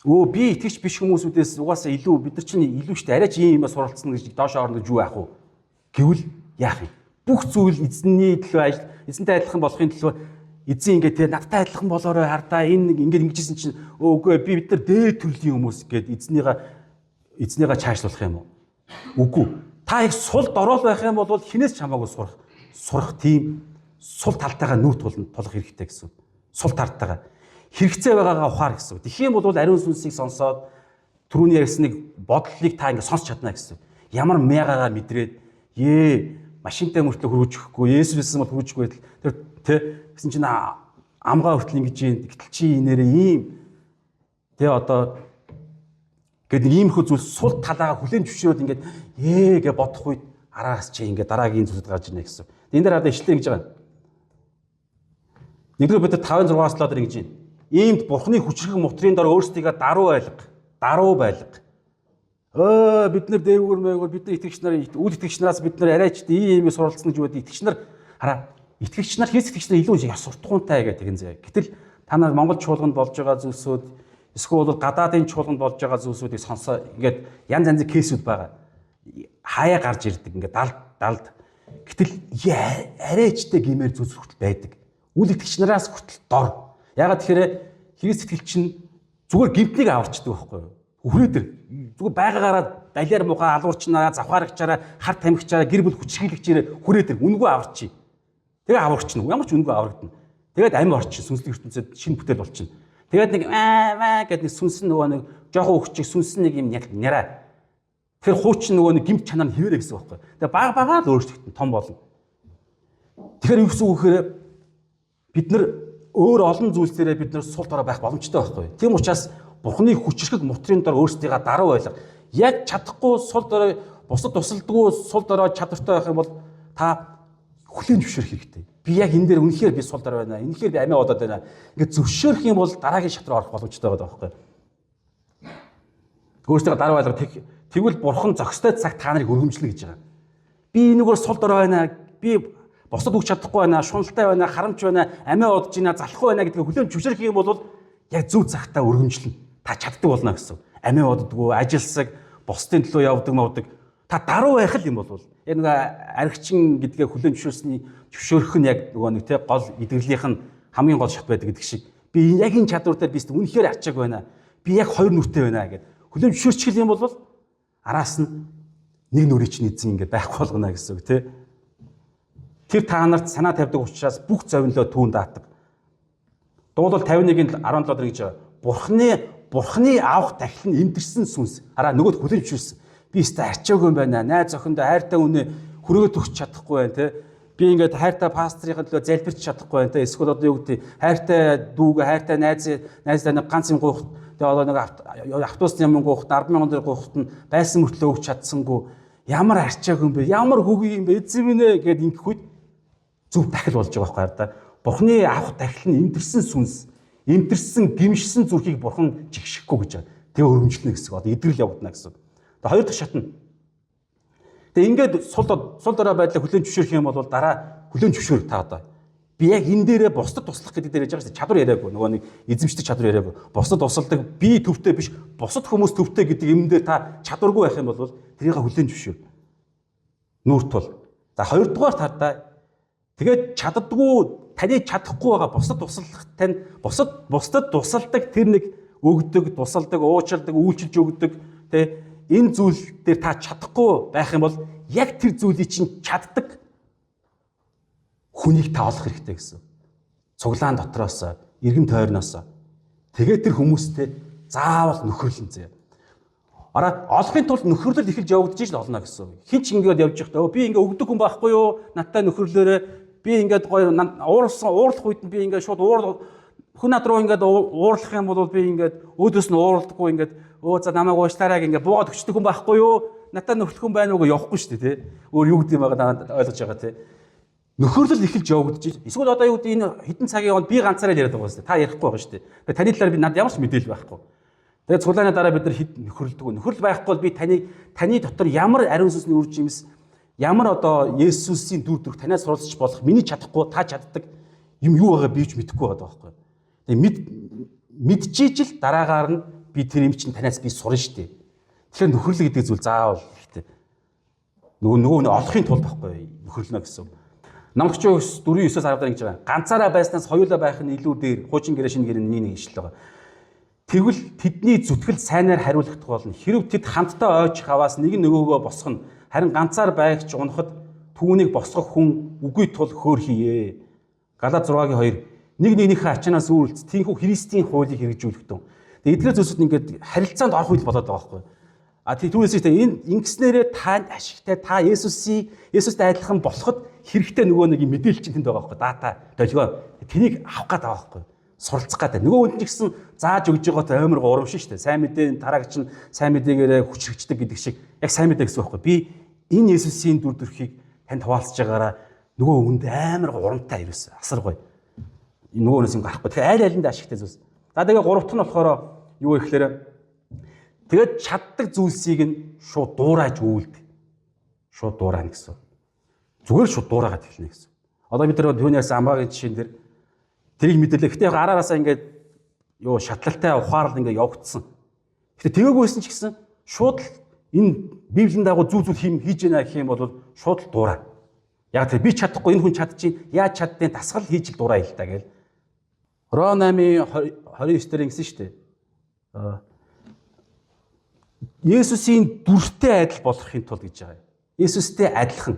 Өө би итгэж биш хүмүүсүүдээс угаасаа илүү бид нар чинь илүү штэ арай ч ийм юм суралцсан гэж доош орно гэж юу яах вэ? Гэвэл яах юм? Бүх зүйл эзэнний төлөө ажил, эзэнтэй адилхан болохын төлөө эзэн ингээд те надтай адилхан болоорой хардаа энэ ингээд ингэжсэн чинь өө үгүй би бид нар дээд төрлийн хүмүүс гэд эзнийгээ чаашлуулах юм уу? Үгүй. Та их сул дорой байх юм бол хинээс ч хамаагүй сурах тийм сул талтайгаа нүүр тулах хэрэгтэй гэсэн. Сул тартайгаа хэрэгцээ байгаагаа ухаар гэсэн. Тэгэх юм бол ариун сүнсийг сонсоод түрүүний ярьсан нэг бодлыг та ингээд сонсч чадна гэсэн. Ямар мягагаа мэдрээд машинтай мөртлөө хөрвж өгөхгүй, Есүс байсан бол хөрвж өгөхгүй тэр тэ гэсэн чинь амгаа хүртэл ингэж юм. Гэтэл чи нэрээ ийм тэ одоо гээд нэг иймэрхүү зүйл сул талаагаа хүлээн зөвшөөрөөд ингээд гэж бодох үед араас чи ингээд дараагийн зүйлд гарч ирнэ гэсэн. Энэ дээр хардаа ишлээ гэж байгаа. Нэгдүгээр Петр 5:6-аас 7 дээр ингэж байна. Иймд Бурхны хүчрэх мутрын дор өөрсдийгөө даруй байлга. Даруй байлга. Бид нар дээгүүр мээгүүр, бид нар итгэгч нар, үл итгэгч нараас бид нар арайч ийм юм суралцсан гэж боддог итгэгч нар, хараа, итгэгч нар, Христ итгэгч нар илүү шиг суртахуунтай гэдэг тэгэн зэ. Гэтэл та нар Монгол чуулганд болж байгаа зүйлсүүд, эсвэл бол гадаадын чуулганд болж байгаа зүйлсүүдийг сонсоо, ингээд янз янзын case үүд байгаа. Хаяа гарч ирдэг ингээд далд далд. Гэтэл арайчтай гимээр зүйлс хүртэл байдаг. Үл итгэгч нараас хүртэл дор. Ягаад тэгэхээр Христ итгэгч нь зүгээр гэмтнийг аварчдаг байхгүй юу? Хүрээ дээр зүгээр байгаагаараа далиар муухай алуурчнаа, завхаарагчаараа, хар тамхичаараа, гэр бүл хүчрхийлэгчээрээ хүрээ дээр үнгүй аварчи. Тэгээ аварчна. Ямар ч үнгүй аврагдана. Тэгээд амь орчин, сүнслэг ертөнцөд шинэ бүтээл болчихно. Тэгээд нэг аа маа гэдэг нэг сүнс нөгөө нэг жоохон хөвчиг сүнс нэг юм няраа. Тэр хуучин нөгөө нэг гэмт чанар нь хിവэрэ гэсэн үг байхгүй. Тэгээ баг багаар л өөрчлөгдөн, том болно. Тэгэхээр юу гэсэн үг гэхээр бид нар өөр олон зүйлсээрээ бид нар сул дорой байх боломжтой байхгүй. Тийм учраас Бурхны хүчрхэг мутрын дор өөрсдийгөө даруй байлга. Яг чадахгүй, сул дорой, бусад тусалдгүй, сул дорой чадвартай байх юм бол та хүлээн зөвшөөрөх хэрэгтэй. Би яг энэ дээр үнэхээр би сул дорой байна. Үнэхээр би амиа бодоод байна. Ингээд зөвшөөрөх юм бол дараагийн шат руу орох боломжтой байгаа байхгүй. Өөрсдийгөө даруй байлга. Тэгвэл Бурхан зохистой цаг та нарыг өргөмжлөнө гэж байгаа. Би энэгээр сул дорой байна. Би бусдад өгч чадахгүй байна, шуналтай байна, харамч байна, амиа бодож байна, залахгүй байна гэдгийг хүлээн зөвшөөрөх юм бол яг зөв цагтаа өргөмжлөнө. Та чаддаг болно гэсэн. Амиа боддгоо, ажилсаг, бусдын төлөө явдаг мавдаг. Та даруй байх л юм бол яг нэг архичин гэдгээ хүлээн зөвшөөрсний зөвшөөрөх нь яг нөгөө нэг те гол идэвхлийнх нь хамгийн гол шат байдаг гэдэг шиг, би яг энэ чадвар дээр би үнэхээр ачааг байна. Би яг хоёр нүртэй байна гэд хүлээн зөвшөөрчих юм бол араас нь нэг нүрийг чинь эзэн ингээд байхгүй болгоно гэсэн үг те. Тэр та нарт санаа тавьдаг учраас бүх зовнилоо түүн даатга. Дуулал 51-ийн 17 дээр гэж байгаа. Бурхны авах дахил нь эмдэрсэн сүнс. Хараа, нөгөөд хүлээн зөвшөөрсөн. Би өстой арчаагүй юм байна. Найз охиндоо хайртай үнэ хүрээгээ төгсч чадахгүй байна те. Би ингээд хайртай пастрын төлөө залбирч чадахгүй байна те. Эсвэл одоо юу гэдэг, хайртай дүүгээ, хайртай найз найздаа нэг ганц юм гуйх, тэгээ одоо нэг автобусны юм гуйх, 10,000 дээр гуйхт нь байсан мөртлөө өгч чадсангүй. Ямар арчаагүй юм бэ? Ямар хүүгүй юм бэ? Эзэн минь ээ гэд ингэх үед зөв дахил болж байгаа байхгүй да. Бурхны авах дахил нь эмдэрсэн сүнс, эмдэрсэн, гимшсэн зүрхийг Бурхан жигшихгүй гэж байгаа. Тэгээ өргөмжлөнө гэсэн. Одоо идрэл явагдана гэсэн. Тэгээ хоёр дахь шат нь. Тэгээ ингээд сул дорой байдлаа хүлээн зөвшөөрөх юм бол дараа хүлээн зөвшөөр та одоо. Би яг энэ дээрээ бусдад туслах гэдэг дээр ярьж байгаа шүү дээ. Чадвар яриаггүй. Нөгөө нэг эзэмшдэг чадвар яриаггүй. Бусдад тусалдаг, би төвтэй биш, бусад хүмүүс төвтэй гэдэг юм дээр та чадваргүй байх юм бол тэрийг хүлээн зөвшөөр. Нүүр тул. За, хоёрдугаар тардаа тэгээд чаддгүй, таны чадахгүй байгаа бусдад туслах, тань бусдад тусалдаг тэр нэг өгдөг, тусалдаг, уучилдаг, үйлчилж өгдөг тэ, энэ зүйл дээр та чадахгүй байх юм бол яг тэр зүйлийг чинь чаддаг хүнийг та олох хэрэгтэй гэсэн. Цуглаан дотроос, эргэн тойрноос. Тэгээд тэр хүмүүстэй заавал нөхөрлөн зэ. Араа олохын тулд нөхөрлөл эхэлж явагдаж л олно гэсэн. Хин ч ингээд явж байхдаа би ингээ өгдөг хүн байхгүй юу? Надтай нөхөрлөөрэй. Би ингээд гоё уурлсан, уурлах үед нь би ингээд шууд уур хүн над руу ингээд уурлах юм бол би ингээд өөдөөс нь уурладаггүй, ингээд өө за намайг уушлаарай ингээд буугаад өчтдөг хүн байхгүй юу? Надтай нөхөрлөх хүн байна уу гэж явахгүй шүү дээ, тий. Өөр юу гэдэг юм байгаа надад ойлгож байгаа, тий. Нөхөрлөл эхэлж явагдаж. Эсвэл одоо юу гэдэг, энэ хэдэн цагийн он би ганцаараа л яриад байгаа шүү дээ. Та ярихгүй байгаа шүү дээ. Тэгээ таны талаар би над ямар ч мэдээлэл байхгүй. Тэгээ цуглааны дараа бид нар хэд нөхөрлөдөг. Нөхөрлөл байхгүй бол би таны дотор ямар ариун сүнсний үр жимс, ямар одоо Есүсийн дүр төрх танаас суралцж болох, миний чадахгүй та чаддаг юм юу байгаа би ч мэдэхгүй байгаа байхгүй. Тэгээ мэдчихэж л дараагаар нь би тэр юм чинь танаас би сурна шүү дээ. Тэгэхээр нөхөрлөл гэдэг зүйл заавал хэрэгтэй. Нөгөө нэг олохын тулд байхгүй нөхөрлөнө гэсэн. Номлогч 4:9-өөс 10 дээр ингэж байгаа. Ганцаараа байснаас хоёулаа байх нь илүү дээр. Хуучин гэрээ, шинэ гэрээ нэг ишлэл байгаа. Тэгвэл тэдний зүтгэл сайнаар хариулагдах болно. Хэрв тэд хамтдаа ойж хаваас нэг нь нөгөөгөө босгоно. Харин ганцаар байгч унахад түүнийг босгох хүн үгүй тул хөөр хийе. Галаат 6-гийн 2. Нэг нэгнийхээ ачаанаас үүрэлц. Тийнхүү Христийн хуулийг хэрэгжүүлэхтэн. Тэгээ эдгээр зүйлсүүд ингээд харилцаанд орох үйл болоод байгаа байхгүй. А тий, түүнээс ч энэ ингэснээрээ та ашигтай, та Есүстэй адилхан болоход хэрэгтэй нөгөө нэг юм мэдээлэл чинь тэнд байгаа байхгүй. Дата, долгион тэнийг авах гээд байгаа байхгүй. Суралцах гээд. Нөгөө хүн ч гэсэн зааж өгж байгаатай амар урамшин шүү дээ. Сайн мэдээ тараагч нь сайн мэдээгээрээ хүчрэгчдэг гэдэг шиг яг сайн мэдээ гэсэн байхгүй. Би энэ Есүсийн дүр төрхийг танд хуваалцаж байгаараа нөгөө хүнд амар урамтай ирсэн. Асар гоё. Нөгөөнөөс юм гарахгүй. Тэгэхээр аль алинд ашигтай зүйлс. За тэгээ гурав дахь нь болохоор юу гэхээр тэгээд чаддаг зүйлсийг нь шууд дуурайж үйлд. Шууд дуурайна гэсэн. Зүгээр шууд дуурайгаад эхэлнэ гэсэн. Одоо бид нар түүнээс амгаагийн жишээн дээр тэрийг мэдлээ. Гэтэ яг араараасаа ингээд юу шатлалтай ухаарл ингээд явагдсан. Гэтэ тэгээгүйсэн ч гэсэн шууд л энэ Библийн дагуу зүг зүйл хийж яана гэх юм бол шууд л дуурай. Яг тэр би чадахгүй, энэ хүн чадчих, яаж чаддیں۔ Дасгал хийж л дуурай л та гэл. Ро 8-ын 29 дээр ингэсэн шүү дээ. Есүсийн дүртэй адил болохын тулд гэж байгаа юм. Есүстэй адилхан.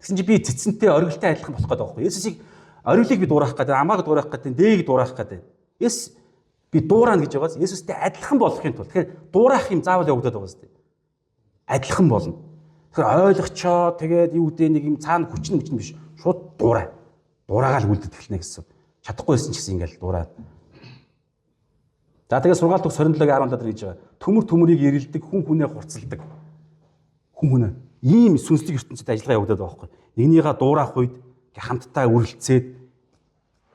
Тэгсэн чинь би цэцэнтэй оргилтой адилхан болох гэдэг байхгүй. Есүсийг оргилыг би дуурайх гэдэг, амааг дуурайх гэдэг, дээг дуурайх гэдэг. Есүс би дуурайна гэж байгаас Есүстэй адилхан болохын тулд. Тэгэхээр дуурайх юм заавал явагдаад байгаа юм. Адилхан болно. Тэгэхээр ойлгочоо тэгээд юу гэдэг нэг юм цаана хүчин хүчин биш. Шууд дуурай. Дуурайгаал үлддэг эхэлнэ гэсэн. Чадахгүй байсан ч гэсэн ингээл дуурай. За тэгээд сургаал төгс 27-гийн 17 дээр гэж байгаа. Төмөр төмөрийг эрэлдэг, хүн хүнээ хурцлдаг. Хүн хүнээ. Ийм сүнслэг ертөнцид ажиллагаа явагдаад байгаа байхгүй. Нэгнийгээ дуурайх үед хамтдаа үрэлцээд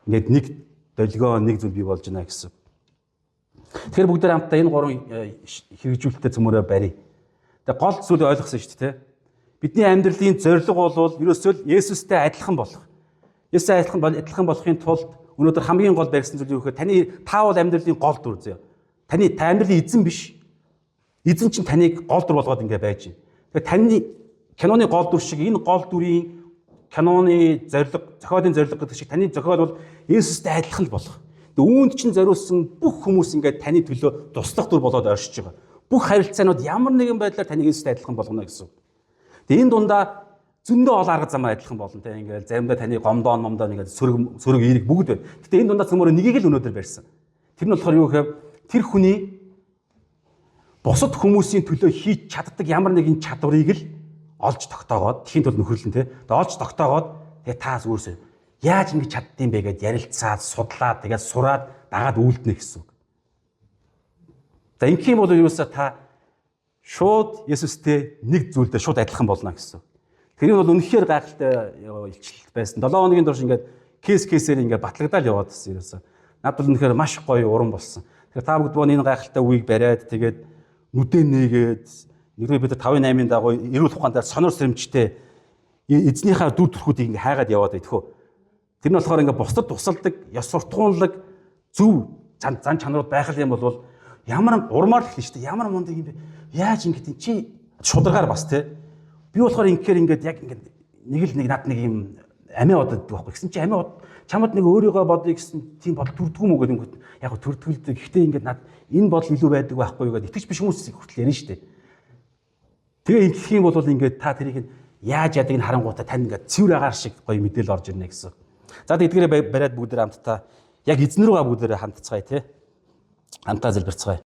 ингээд нэг долгион нэг зүйл бий болж байна гэсэн. Тэгэхээр бүгд хамтдаа энэ гурван хэрэгжүүлэлтээ цөмөрөө барья. Тэгээ гол зүйлийг ойлгосон шүү дээ. Бидний амьдралын зорилго бол ерөөсөө л Есүстэй адилхан болох. Есүстэй адилхан болохын тулд өнөөдөр хамгийн гол барьсан зүйл юу гэхээр таны та бол амьдралын гол дүр зөө. Таны та амьдралын эзэн биш. Эзэн чинь таныг гол дүр болгоод ингэ байж байна. Тэгэхээр таны киноны гол дүр шиг энэ гол дүрийн киноны зорилго, зохиолын зорилго гэдэг шиг таны зохиол бол Есүстэй адилхан л болох. Тэгээ үүнд чинь зориулсан бүх хүмүүс ингээд таны төлөө туслах дүр болоод оршиж байгаа. Бүх харилцаанууд ямар нэгэн байдлаар таныг Есүстэй адилхан болгоно гэсэн. Тэгээ энэ дундаа зөндөө олон арга замаар адилхан болно те. Ингээд заримдаа таны гомдоон момдоон ингээд сөрөг эерэг бүгд байна. Гэтэ энэ дундаа цөмөрөө нэгийг л өнөөдөр барьсан. Тэр нь болохоор юу гэхээр тэр хүний бусад хүмүүсийн төлөө хийж чаддаг ямар нэгэн чадварыг л олж тогтоогоод тхийн тулд нөхөрлөн те. Тэгээ олж тогтоогоод тэгээ та зүгээрсээ яаж ингэж чаддсан бэ гэд ярилцаад, судлаад, тэгээд сураад дагаад үйлдэнэ гэсэн үг. За ингэх юм бол юусаа та шууд Есүстэй нэг зүйлдээ шууд адилхан болно гэсэн. Тэр нь бол үнэхээр гайхалтай илчлэлт байсан. 7 хоногийн турш ингээд кейсээр ингээд батлагдаал яваад байсан ерөөсөө. Надад бол үнэхээр маш гоё урам болсон. Тэгэхээр та бүгд боо энэ гайхалтай үгийг бариад тэгээд нүдээ нээгээд нэгдүгээр бид 5-8-ын дагуу эрүүл ухаан дээр сонор сэрэмжтэй эзнийхээ дүр төрхүүдийг ингээд хайгаад яваад байх хөө. Тэр нь болохоор ингээд бусдад тусалдаг, ёс суртахуунлаг зөв зан чанарууд байх юм бол ямар урмаар л хэлнэ шүү дээ. Ямар мундаг юм бэ? Яаж ингэж чи шударгаар бас те. Би болохоор ингэхээр ингээд яг ингээд нэг л нэг над нэг юм амиа боддог байхгүй. Гэсэн чи амиа бод чамд нэг өөрийгөө бодъё гэсэн тийм бодол төрдгүү мүү гэдэг юм. Яг төрдгөлдөг. Гэхдээ ингээд над энэ бодол илүү байдаг байхгүй юу гэдээ итгэж биш хүмүүс хүртэл ярина шүү дээ. Тэгээ ингэх юм бол ингээд та тэрийг яаж яадаг нь харангуйтаа тань ингээд цэвэр агаар шиг гоё мэдээлэл орж ирнэ гэсэн. За тэдгээрээ бариад бүгдээ хамтдаа яг эзэн рүүгээ бүгдээрээ хандцгаая тий. Хамтаа залбирцгаая.